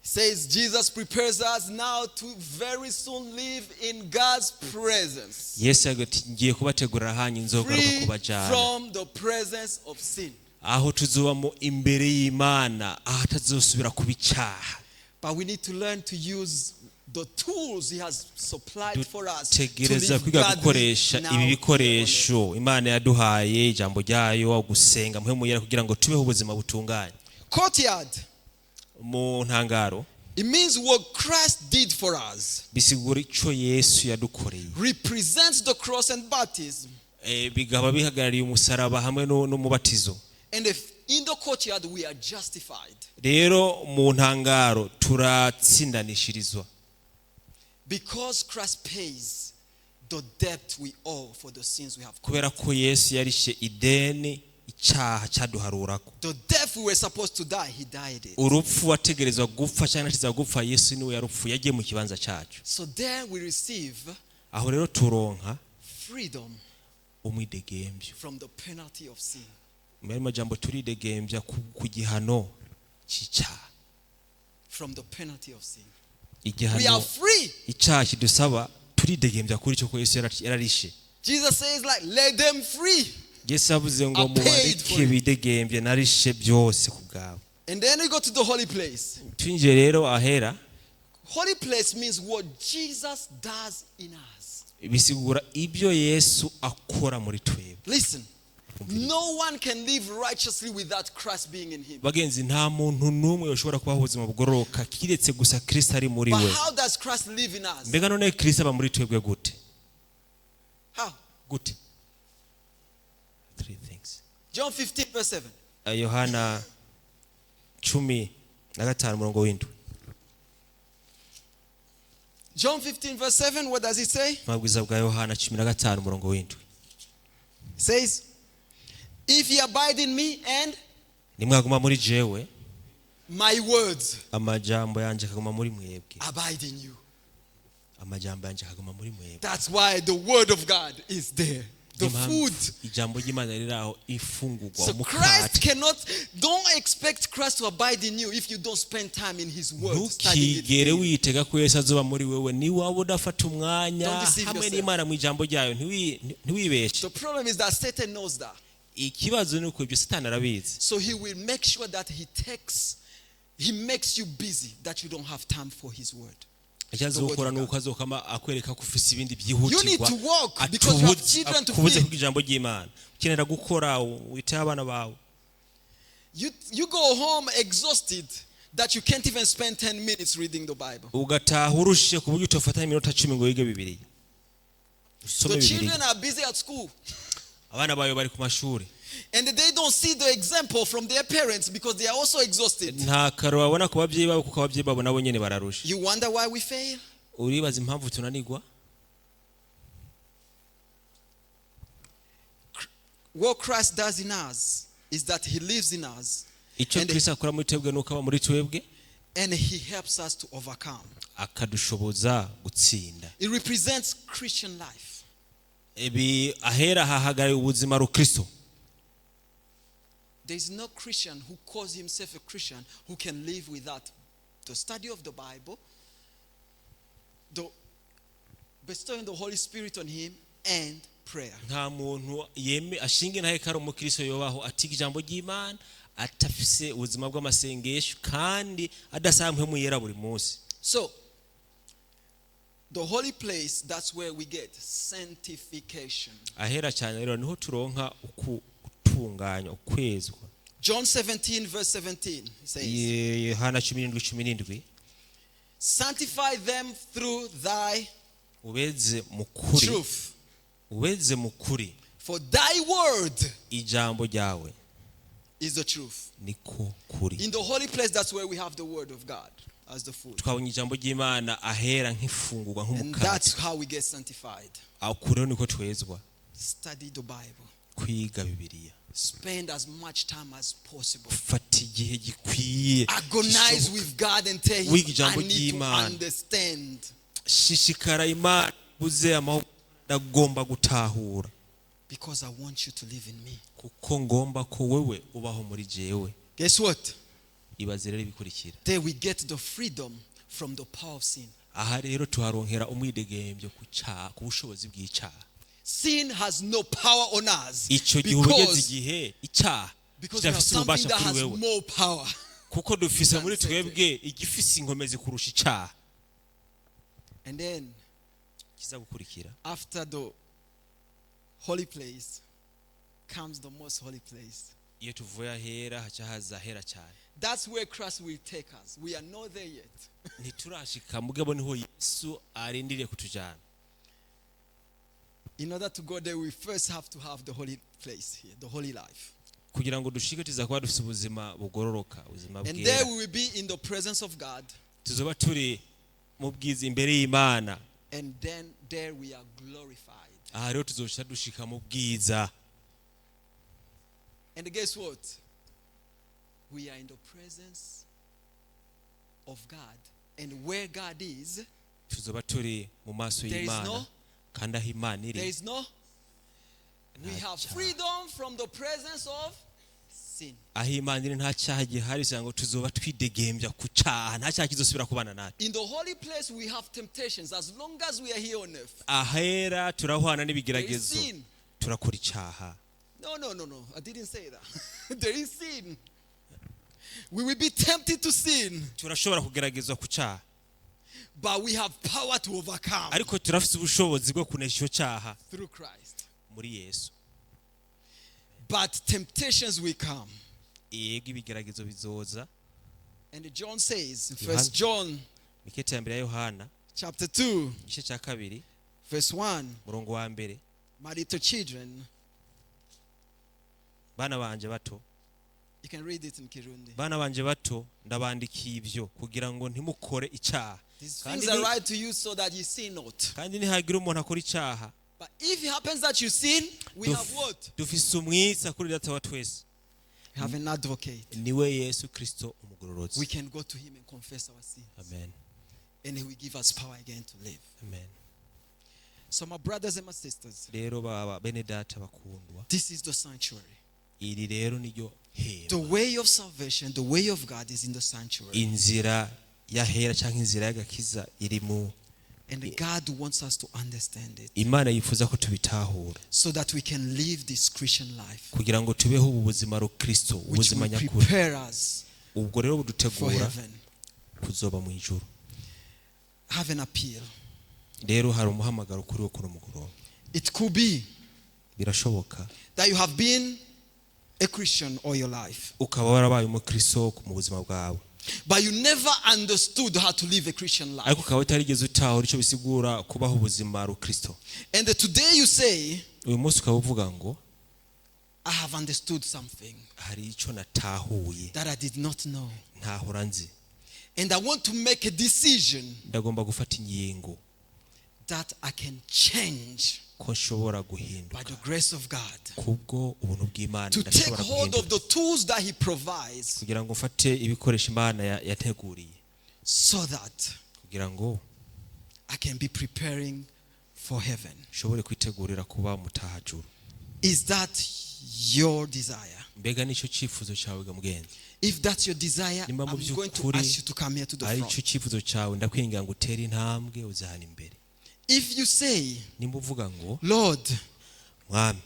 says Jesus prepares us now to very soon live in God's presence.
Yesu yagize ati ngiye kubategurira hanyu nzogaruka
Free
kubajyana
from the presence of sin.
aho tuzubamo imbere y'Imana ahatazosubira kuba icyaha.
But we need to learn to use the tools he has supplied for us to
Dutegereza
live
kwiga
godly
gukoresha
now
ibi
here on earth.
bikoresho Imana yaduhaye, ijambo ryayo, gusenga muhe muyera kugira ngo tubeho ubuzima butunganye.
Courtyard.
Mu ntangaro
It means what Christ did for us.
bisigura icyo Yesu yadukoreye.
Represents the cross and baptism.
Bigaba bihagarariye umusaraba hamwe n'umubatizo.
And if in the courtyard we are justified.
Rero mu ntangaro turatsindanishirizwa.
Because Christ pays the debt we owe for the sins we have
Kubera
committed.
ko Yesu yarishe ideni icyaha cyaduharurako.
The death we were supposed to die, he died it.
Urupfu wategerezwa gupfa cyangwa natiza gupfa, Yesu niwe yarupfuye yagiye mu kibanza cyacu.
So there we receive
Aho rero turonka
freedom
umwidegembyo.
from the penalty of sin.
Mu yandi majambo turidegembya ku gihano cy'icyaha.
From the penalty of sin. We
Igihano
are free.
icyaha kidusaba turidegembya kuri cyo ko Yesu yararishe.
Jesus says like let them free.
Yesu yavuze ngo
I paid
mubareke
for it.
bidegembye narishe byose ku bwawe.
And then we go to the holy place.
Twinjiye rero ahera.
Holy place means what Jesus does in us.
Bisigura ibyo Yesu akora muri twebwe.
Listen, no one can live righteously without Christ being in him.
Bagenzi nta muntu n'umwe ushobora kubaho ubuzima bugororoka kiretse gusa Kristo ari muri
But
we.
how does Christ live in us?
Mbega none Kristo aba muri twebwe gute?
How?
Gute? Three things.
John 15 verse 7.
Yohana 15 umurongo w'indwi.
John 15 verse 7, what does it say?
Amabwiriza bwa Yohana 15 umurongo w'indwi.
It says, if ye abide in me and
Nimwaguma muri jewe,
my words
amajambo yanje akaguma muri mwebwe,
abide in you.
Amajambo yanje akaguma muri mwebwe.
That's why the word of God is there. The
Niyo mpamvu
food.
ijambo ry'Imana riri aho, ifungurwa,
So Christ
umukate.
cannot, don't expect Christ to abide in you if you don't spend time in his word, studying it
Ntukigere
daily.
witega ko Yesu azoba muri wewe niwaba udafata umwanya
Don't deceive
hamwe
yourself.
n'Imana mu ijambo ryayo. Ntiwibeshe.
The problem is that Satan knows that.
Ikibazo ni uko ibyo Satani arabizi.
So he will make sure that he makes you busy, that you don't have time for his word.
Icyo azokora ni uko azokama akwereka ko ufise ibindi
You need
byihutirwa,
to work because you have children to
akubuze
feed.
kuga ijambo ry'Imana. Ukenera gukora, witeho abana bawe.
You go home exhausted that you can't even spend 10 minutes reading the Bible.
Ugataha urushe ku buryo utofata iminota 10 ngo wige Bibiliya, usome
The
Bibiliya.
children are busy at school
Abana bawe bari ku mashuri
and they don't see the example from their parents because they are also exhausted.
Nta karo babona ku babyeyi babo kuko ababyeyi babo nabo nyene bararusha.
You wonder why we fail?
Uribaza impamvu tunanigwa?
What Christ does in us is that he lives in us
Icyo Kristo akora muri twebwe ni uko aba muri twebwe
and he helps us to overcome.
Akadushoboza gutsinda.
It represents Christian life.
Ibi ahera hahagarariye ubuzima rukristo.
There is no Christian who calls himself a Christian who can live without the study of the Bible, the bestowing the Holy Spirit on him, and prayer.
Nta muntu yeme ashinga intahe ko ari umukristo yobaho atiga ijambo ry'Imana, atafise ubuzima bw'amasengesho, kandi adasaba Mpwemu Yera buri munsi.
So, the holy place, that's where we get sanctification.
Ahera cyane rero niho turonka uku gutunganywa, ukwezwa.
John 17, verse 17 says,
Yohana 17:17.
"Sanctify them through thy
Ubeze mu kuri
truth.
Ubeze mu kuri.
For thy word
Ijambo ryawe
is the truth."
niko kuri.
In the holy place, that's where we have the word of God as the food.
Twabonye ijambo ry'Imana ahera nk'ifungurwa,
And
nk'umukate.
that's how we get sanctified.
Aho rero niko twezwa.
Study the Bible.
Kwiga Bibiliya.
Spend as much time as possible.
Fata igihe gikwiye
Agonize
gishoboka.
with God and tell him,
Wiga ijambo
"I need to
ry'Imana.
understand."
Shishikara Imana buze amahoro, ndagomba gutahura.
Because I want you to live in me.
Kuko ngomba ko wewe ubaho muri jewe.
Guess what?
Ibaze rero ibikurikira.
There we get the freedom from the power of sin.
Aha rero tuharonkera umwidegembyo ku cyaha, ku bushobozi bw'icyaha.
Sin has no power on us.
Icyo gihe uba ugeze
Because,
igihe icyaha
because we have
kidafise
something
ububasha
that
kuri
has
wewe,
more power.
Kuko dufise muri twebwe igifise inkomezi kurusha icyaha.
And then,
Kiza gukurikira,
after the holy place comes the most holy place.
Iyo tuvuye ahera haca haza ahera cyane.
That's where Christ will take us. We are not there yet.
Ntiturashika, mugabo niho Yesu arindiriye kutujyana.
In order to go there, we first have to have the holy place here, the holy life.
Kugira ngo dushike tuza kuba dufite ubuzima bugororoka, ubuzima
And there
bwera.
we will be in the presence of God.
Tuzoba turi mu bwiza imbere y'Imana.
And then there we are glorified.
Aha rero tuzoca dushika mu bwiza.
And guess what? We are in the presence of God. And where God is,
Tuzoba turi mu maso
There is
y'Imana kandi aho Imana iri
there is no. We
nta
have
cyaha.
freedom from the presence of sin.
Aho Imana iri nta cyaha gihari, kugira ngo tuzoba twidegembya ku cyaha, nta cyaha kizosubira kubana natwe.
In the holy place, we have temptations as long as we are here on earth.
Ahera turahwana
There is
n'ibigeragezo.
sin.
Turakora icyaha.
No. I didn't say that. There is sin. We will be tempted to sin,
Turashobora kugeragezwa ku cyaha,
but we have power to overcome
ariko turafite ubushobozi bwo kunesha icyo cyaha
through Christ.
Muri Yesu.
But temptations will come.
Yego, ibigeragezo bizoza.
And John says, in
Yohana-
First John
Mikete ya mbere ya Yohana,
chapter 2,
igice cya kabiri,
verse 1,
murongo wa mbere,
"My little children,"
bana banje bato,
you can read it in Kirundi.
Bana banje bato, ndabandikiye ibyo kugira ngo ntimukore icyaha.
"These
Kandi
things I
ni-
write to you so that you sin not.
Kandi nihagira umuntu akora icyaha,
But if it happens that you sin, we have what?"
dufise umwitsa kuri Data wa twese,
We have an advocate.
Niwe Yesu Kristo umugororotsi.
We can go to him and confess our sins.
Amen.
And he will give us power again to live.
Amen.
So my brothers and my sisters,
rero baba bene data bakundwa,
this is the sanctuary.
Iri rero niryo
The
hema.
way of salvation, the way of God is in the sanctuary.
Inzira yahera cyangwa inzira y'agakiza iri mu
And God wants us to understand it
Imana yifuza ko tubitahura
so that we can live this Christian life,
kugira ngo tubeho ubu buzima rukristo,
which
ubuzima
will
nyakuri.
prepare us
Ubwo rero
for
budutegura
heaven.
kuzoba mu ijuru.
Have an appeal.
Rero hari umuhamagaro kuri wo kuno mugoroba.
It could be
Birashoboka
that you have been a Christian all your life,
ukaba warabaye umukristo mu buzima bwawe,
but you never understood how to live a Christian life.
Ariko ukaba utarigeze utahura icyo bisigura kubaho ubuzima rukristo.
And today you say,
Uyu munsi ukaba uvuga ngo,
I have understood something
hari icyo natahuye
that I did not know.
ntahora nzi.
And I want to make a decision
Ndagomba gufata ingingo
that I can change
ko nshobora
by
guhinduka
the grace of God,
kubwo ubuntu bw'Imana,
to take
ndashobora
hold of
guhinduka
the tools that He provides
kugira ngo mfate ibikoresho Imana yateguriye
so that
kugira ngo
I can be preparing for heaven.
nshobore kwitegurira kuba mutahajuru.
Is that your desire?
Mbega nicyo cyifuzo cyawe ga mugenzi?
If that's your desire,
Nimba mu
I'm going to
by'ukuri
ask you to come here to the
ari
front.
cyo cyifuzo cyawe, ndakwinginga ngo utere intambwe uzahana imbere.
If you say,
Nimba uvuga ngo,
Lord,
Mwami,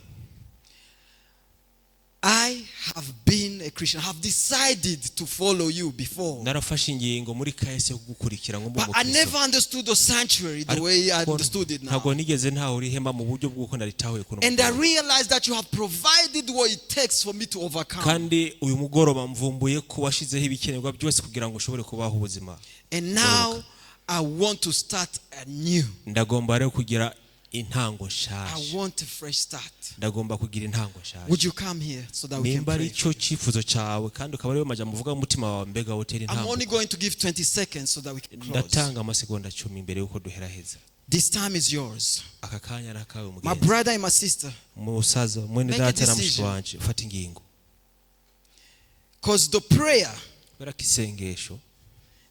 I have been a Christian, I have decided to follow you before,
narafashe ingingo muri kahise yo kugukurikira ngo mbe
but I
umukristo,
never understood the sanctuary the way I
ariko
understood it now.
ntabwo nigeze ntahura ihema mu buryo bw'uko naritahuye kuno
And I
mugoroba.
realized that you have provided what it takes for me to overcome.
Kandi uyu mugoroba mvumbuye ko washizeho ibikenerwa byose kugira ngo ushobore kubaho ubuzima.
And now I want to start anew.
Ndagomba rero kugira intango
I
nshasha.
want a fresh start.
Ndagomba kugira intango nshasha.
Would you come here so that we can
Nimba ari
pray?
cyo cyifuzo cyawe kandi ukaba ariyo majambo uvuga mu mutima wawe, mbega wotera
I'm
intango.
only going to give 20 seconds so that we can close.
Ndatanga amasegonda 10 imbere y'uko duheraheza.
This time is yours.
Aka kanya nakawe
My
mugenzi,
brother and my sister.
musaza mwene
Make a
data na mushiki
decision.
wanje, fata ingingo.
Because the prayer
Kubera ko isengesho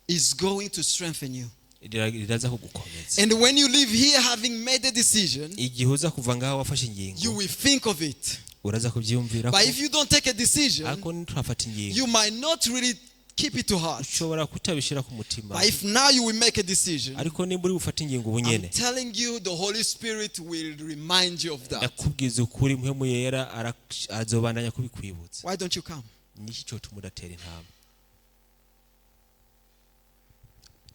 is going to strengthen you.
riraza kugukomeza.
And when you leave here having made a decision,
Igihe uza kuva ngaho wafashe ingingo,
you will think of it.
uraza kubyiyumvira.
But if you don't take a decision,
Ariko nturafata ingingo,
you might not really keep it to heart.
ushobora kutabishyira ku mutima.
But if now you will make a decision,
Ariko nimba uri bufate ingingo ubu
I'm
nyene,
telling you, the Holy Spirit will remind you of that.
ndakubwiza ukuri Mpwemu Yera azobandanya kubikwibutsa.
Why don't you come?
Niki cyotuma udatera intambwe?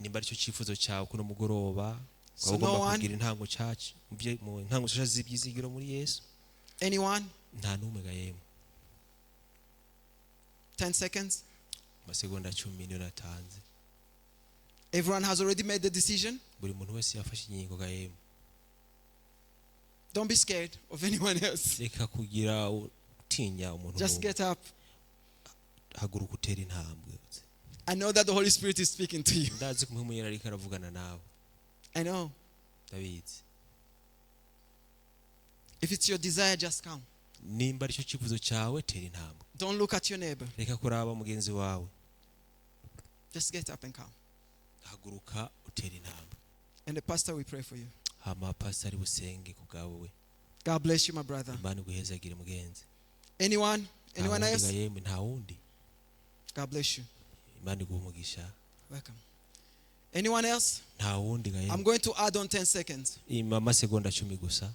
Nimba aricyo cyifuzo cyawe kuno mugoroba,
So
ukaba ugomba
no one?
kugira intango nshasha mu ntango nshasha z'ibyizigiro muri Yesu.
Anyone?
Nta n'umwe ga yemwe?
10 seconds.
Amasegonda 10 niyo natanze.
Everyone has already made the decision.
Buri muntu wese yafashe ingingo ga yemwe?
Don't be scared of anyone else.
Reka kugira utinya umuntu
Just
n'umwe.
get up.
Haguruka utere intambwe.
I know that the Holy Spirit is speaking to you.
Ndazi ko Mpwemu Yera ariko aravugana nawe.
I know.
Ndabizi.
If it's your desire, just come.
Nimba aricyo cyifuzo cyawe, tera intambwe.
Don't look at your neighbor.
Reka kuraba mugenzi wawe.
Just get up and come.
Haguruka utere intambwe.
And the pastor will pray for you.
Hama pastor ari busenge ku bwawe we.
God bless you, my brother.
Imana iguhezagire mugenzi.
Anyone?
Nta
Anyone
wundi
else?
ga yemwe? Nta wundi?
God bless you.
Imana iguhe umugisha.
Welcome. Anyone else?
Nta wundi ga
I'm
yemwe?
going to add on 10 seconds.
Ima amasegonda 10 gusa.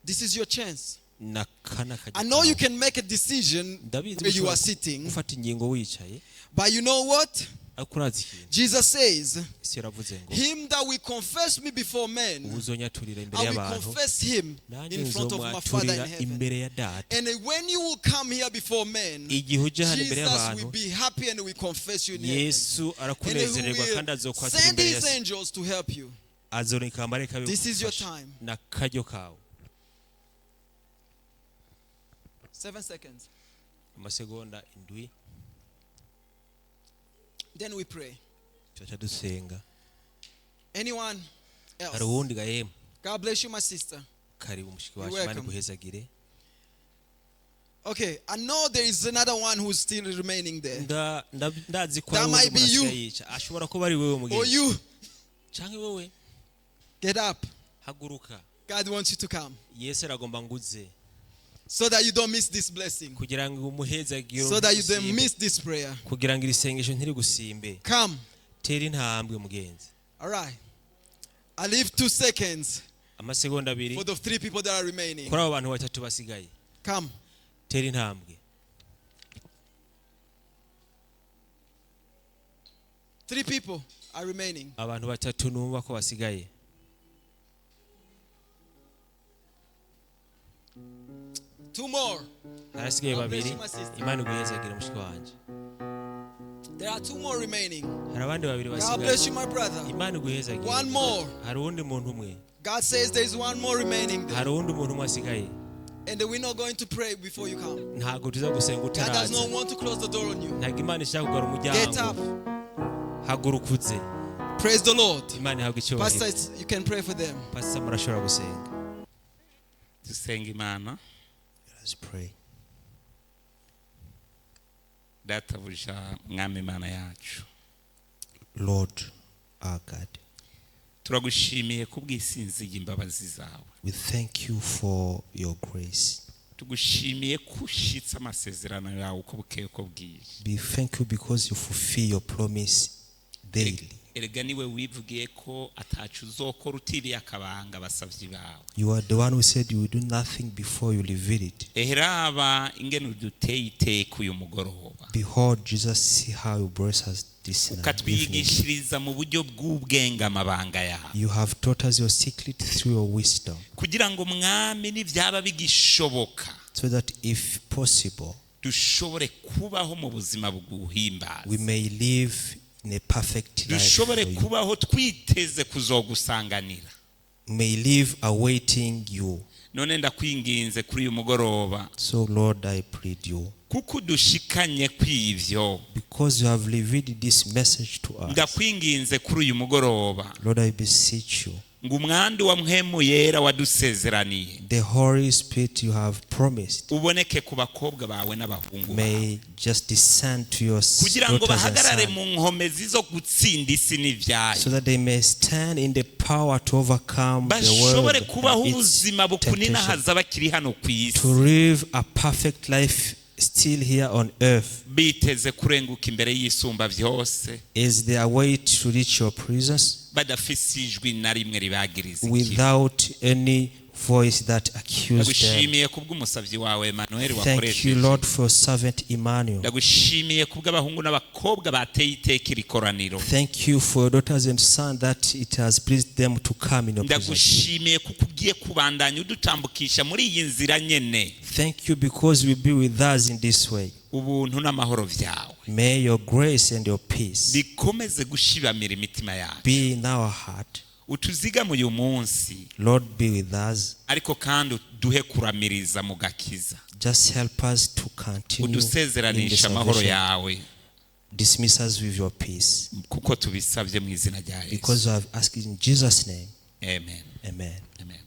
This is your chance.
Nakana kajya
I know you
kawe.
can make a decision
Ndabizi
where you
ushobora
are sitting,
gufata ingingo wicaye,
but you know what?
ariko urazi ikintu?
Jesus says,
Isi yaravuze ngo,
Him that will confess me before men,
uzonyaturira imbere
I will
y'abantu,
confess him
nanjye
in front of my Father in
nzomwaturira
heaven.
imbere ya data.
And when you will come here before men,
Igihe ujya hano imbere
Jesus
y'abantu,
will be happy and will confess you in heaven.
Yesu
And he
arakunezererwa kandi
will
azokwatura
send
imbere ya
his
se.
angels to help you.
Azoreka amarayika be
This is your
kugufasha.
time.
N'akaryo kawe.
7 seconds.
Amasegonda 7.
Then we pray.
Tuca dusenga.
Anyone
Hari
else?
uwundi ga yemwe?
God bless you, my sister.
Karibu mushiki
You're
wacu, Imana
welcome.
iguhezagire.
Okay, I know there is another one who's still remaining there.
Ndazi ko
That
hari
might
uwundi
be
muntu
you.
asigaye yica ashobora kuba ari wewe
Or
mugenzi
you.
canke wewe.
Get up.
Haguruka.
God wants you to come
Yesu aragomba nguze
so that you don't miss this blessing,
kugira ngo umuhezagiro
so that you don't
ntigusimbe.
miss this prayer.
Kugira ngo iri sengesho ntirigusimbe.
Come.
Tera intambwe mugenzi.
All right. I leave 2 seconds
Amasegonda 2
for the three people that are remaining.
kuri abo bantu batatu basigaye.
Come.
Tera intambwe.
Three people are remaining.
Abantu batatu numva ko basigaye.
Two more.
Harasigaye
God bless
babiri.
you, my sister.
Imana iguhezagire mushiki wanje.
There are two more remaining.
Hari abandi babiri
God
basigaye.
bless you, my brother.
Imana iguhezagire.
One more.
Hari uwundi muntu umwe.
God says there is one more remaining there.
Hari uwundi muntu umwe asigaye.
And we're not going to pray before you come.
Ntabwo tuza gusenga
God does
utaraza.
not want to close the door on you.
Ntabwo Imana ishaka kugara
Get up.
umuryango. Haguruka uze.
Praise the Lord.
Imana ihabwe
Pastor,
icyubahiro.
you can pray for them.
Pastor, murashobora gusenga.
Dusenga Imana.
Let us pray.
Databuja mwami Imana yacu,
Lord our God,
turagushimiye kubw'isinzi y'imbabazi zawe.
we thank you for your grace.
Tugushimiye ko ushyitse amasezerano yawe uko bukeye uko bwije.
We thank you because you fulfill your promise daily.
Erega niwe wivugiye ko atacu uzokora utiriye akabanga abasabyi bawe.
You are the one who said you will do nothing before you reveal it.
Eheraba ingene uduteye iteka uyu mugoroba,
Behold, Jesus, see how you bless us this night, evening.
Ukatwigishiriza mu buryo bw'ubwenge amabanga yawe,
You have taught us your secret through your wisdom,
kugira ngo mwami nibyaba bigishoboka
so that if possible,
dushobore kubaho mu buzima bwuhimbaza,
we may live in a perfect life
dushobore
for you.
Kubaho twiteze kuzogusanganira.
May live awaiting you.
None ndakwinginze kuri uyu mugoroba,
So, Lord, I plead you,
kuko udushikanye kw'ivyo,
because you have revealed this message to us.
Ndakwinginze kuri uyu mugoroba
Lord, I beseech you,
ngo umwandu wa mpwemu yera wadusezeraniye
the Holy Spirit you have promised
uboneke ku bakobwa bawe n'abahungu bawe,
may just descend to your
kugira ngo
daughters and
bahagarare
sons,
mu nkomezi zo gutsinda isi n'ibyayo,
so that they may stand in the power to overcome the world
bashobore kubaho
and its
ubuzima
temptation,
bukuninahaza bakiri hano ku isi,
to live a perfect life still here on earth.
Biteze kurenguka imbere y'isumba byose,
Is their way to reach your presence
badafise ijwi na rimwe ribagiriza ikibi.
Without any voice that accused them.
Ndagushimiye kubw'umusabyi wawe Emmanuel
Thank you,
wakoresheje.
Lord, for servant Emmanuel.
Ndagushimiye kubw'abahungu n'abakobwa bateye iteka iri koraniro.
Thank you for your daughters and sons that it has pleased them to come in your presence.
Ndagushimiye kuko ugiye kubandanya udutambukisha muri iyi nzira nyene.
Thank you because you will be with us in this way.
Ubuntu n'amahoro byawe
May your grace and your peace
bikomeze gushibamira imitima yacu.
Be in our heart.
Utuzigame uyu munsi,
Lord, be with us.
Ariko kandi uduhe kuramiriza mu gakiza.
Just help us to continue in the
Udusezeranisha amahoro
salvation.
Yawe,
Dismiss us with your peace.
Kuko tubisabye mu izina rya Yesu.
Because we have asked in Jesus' name.
Amen.
Amen.
Amen.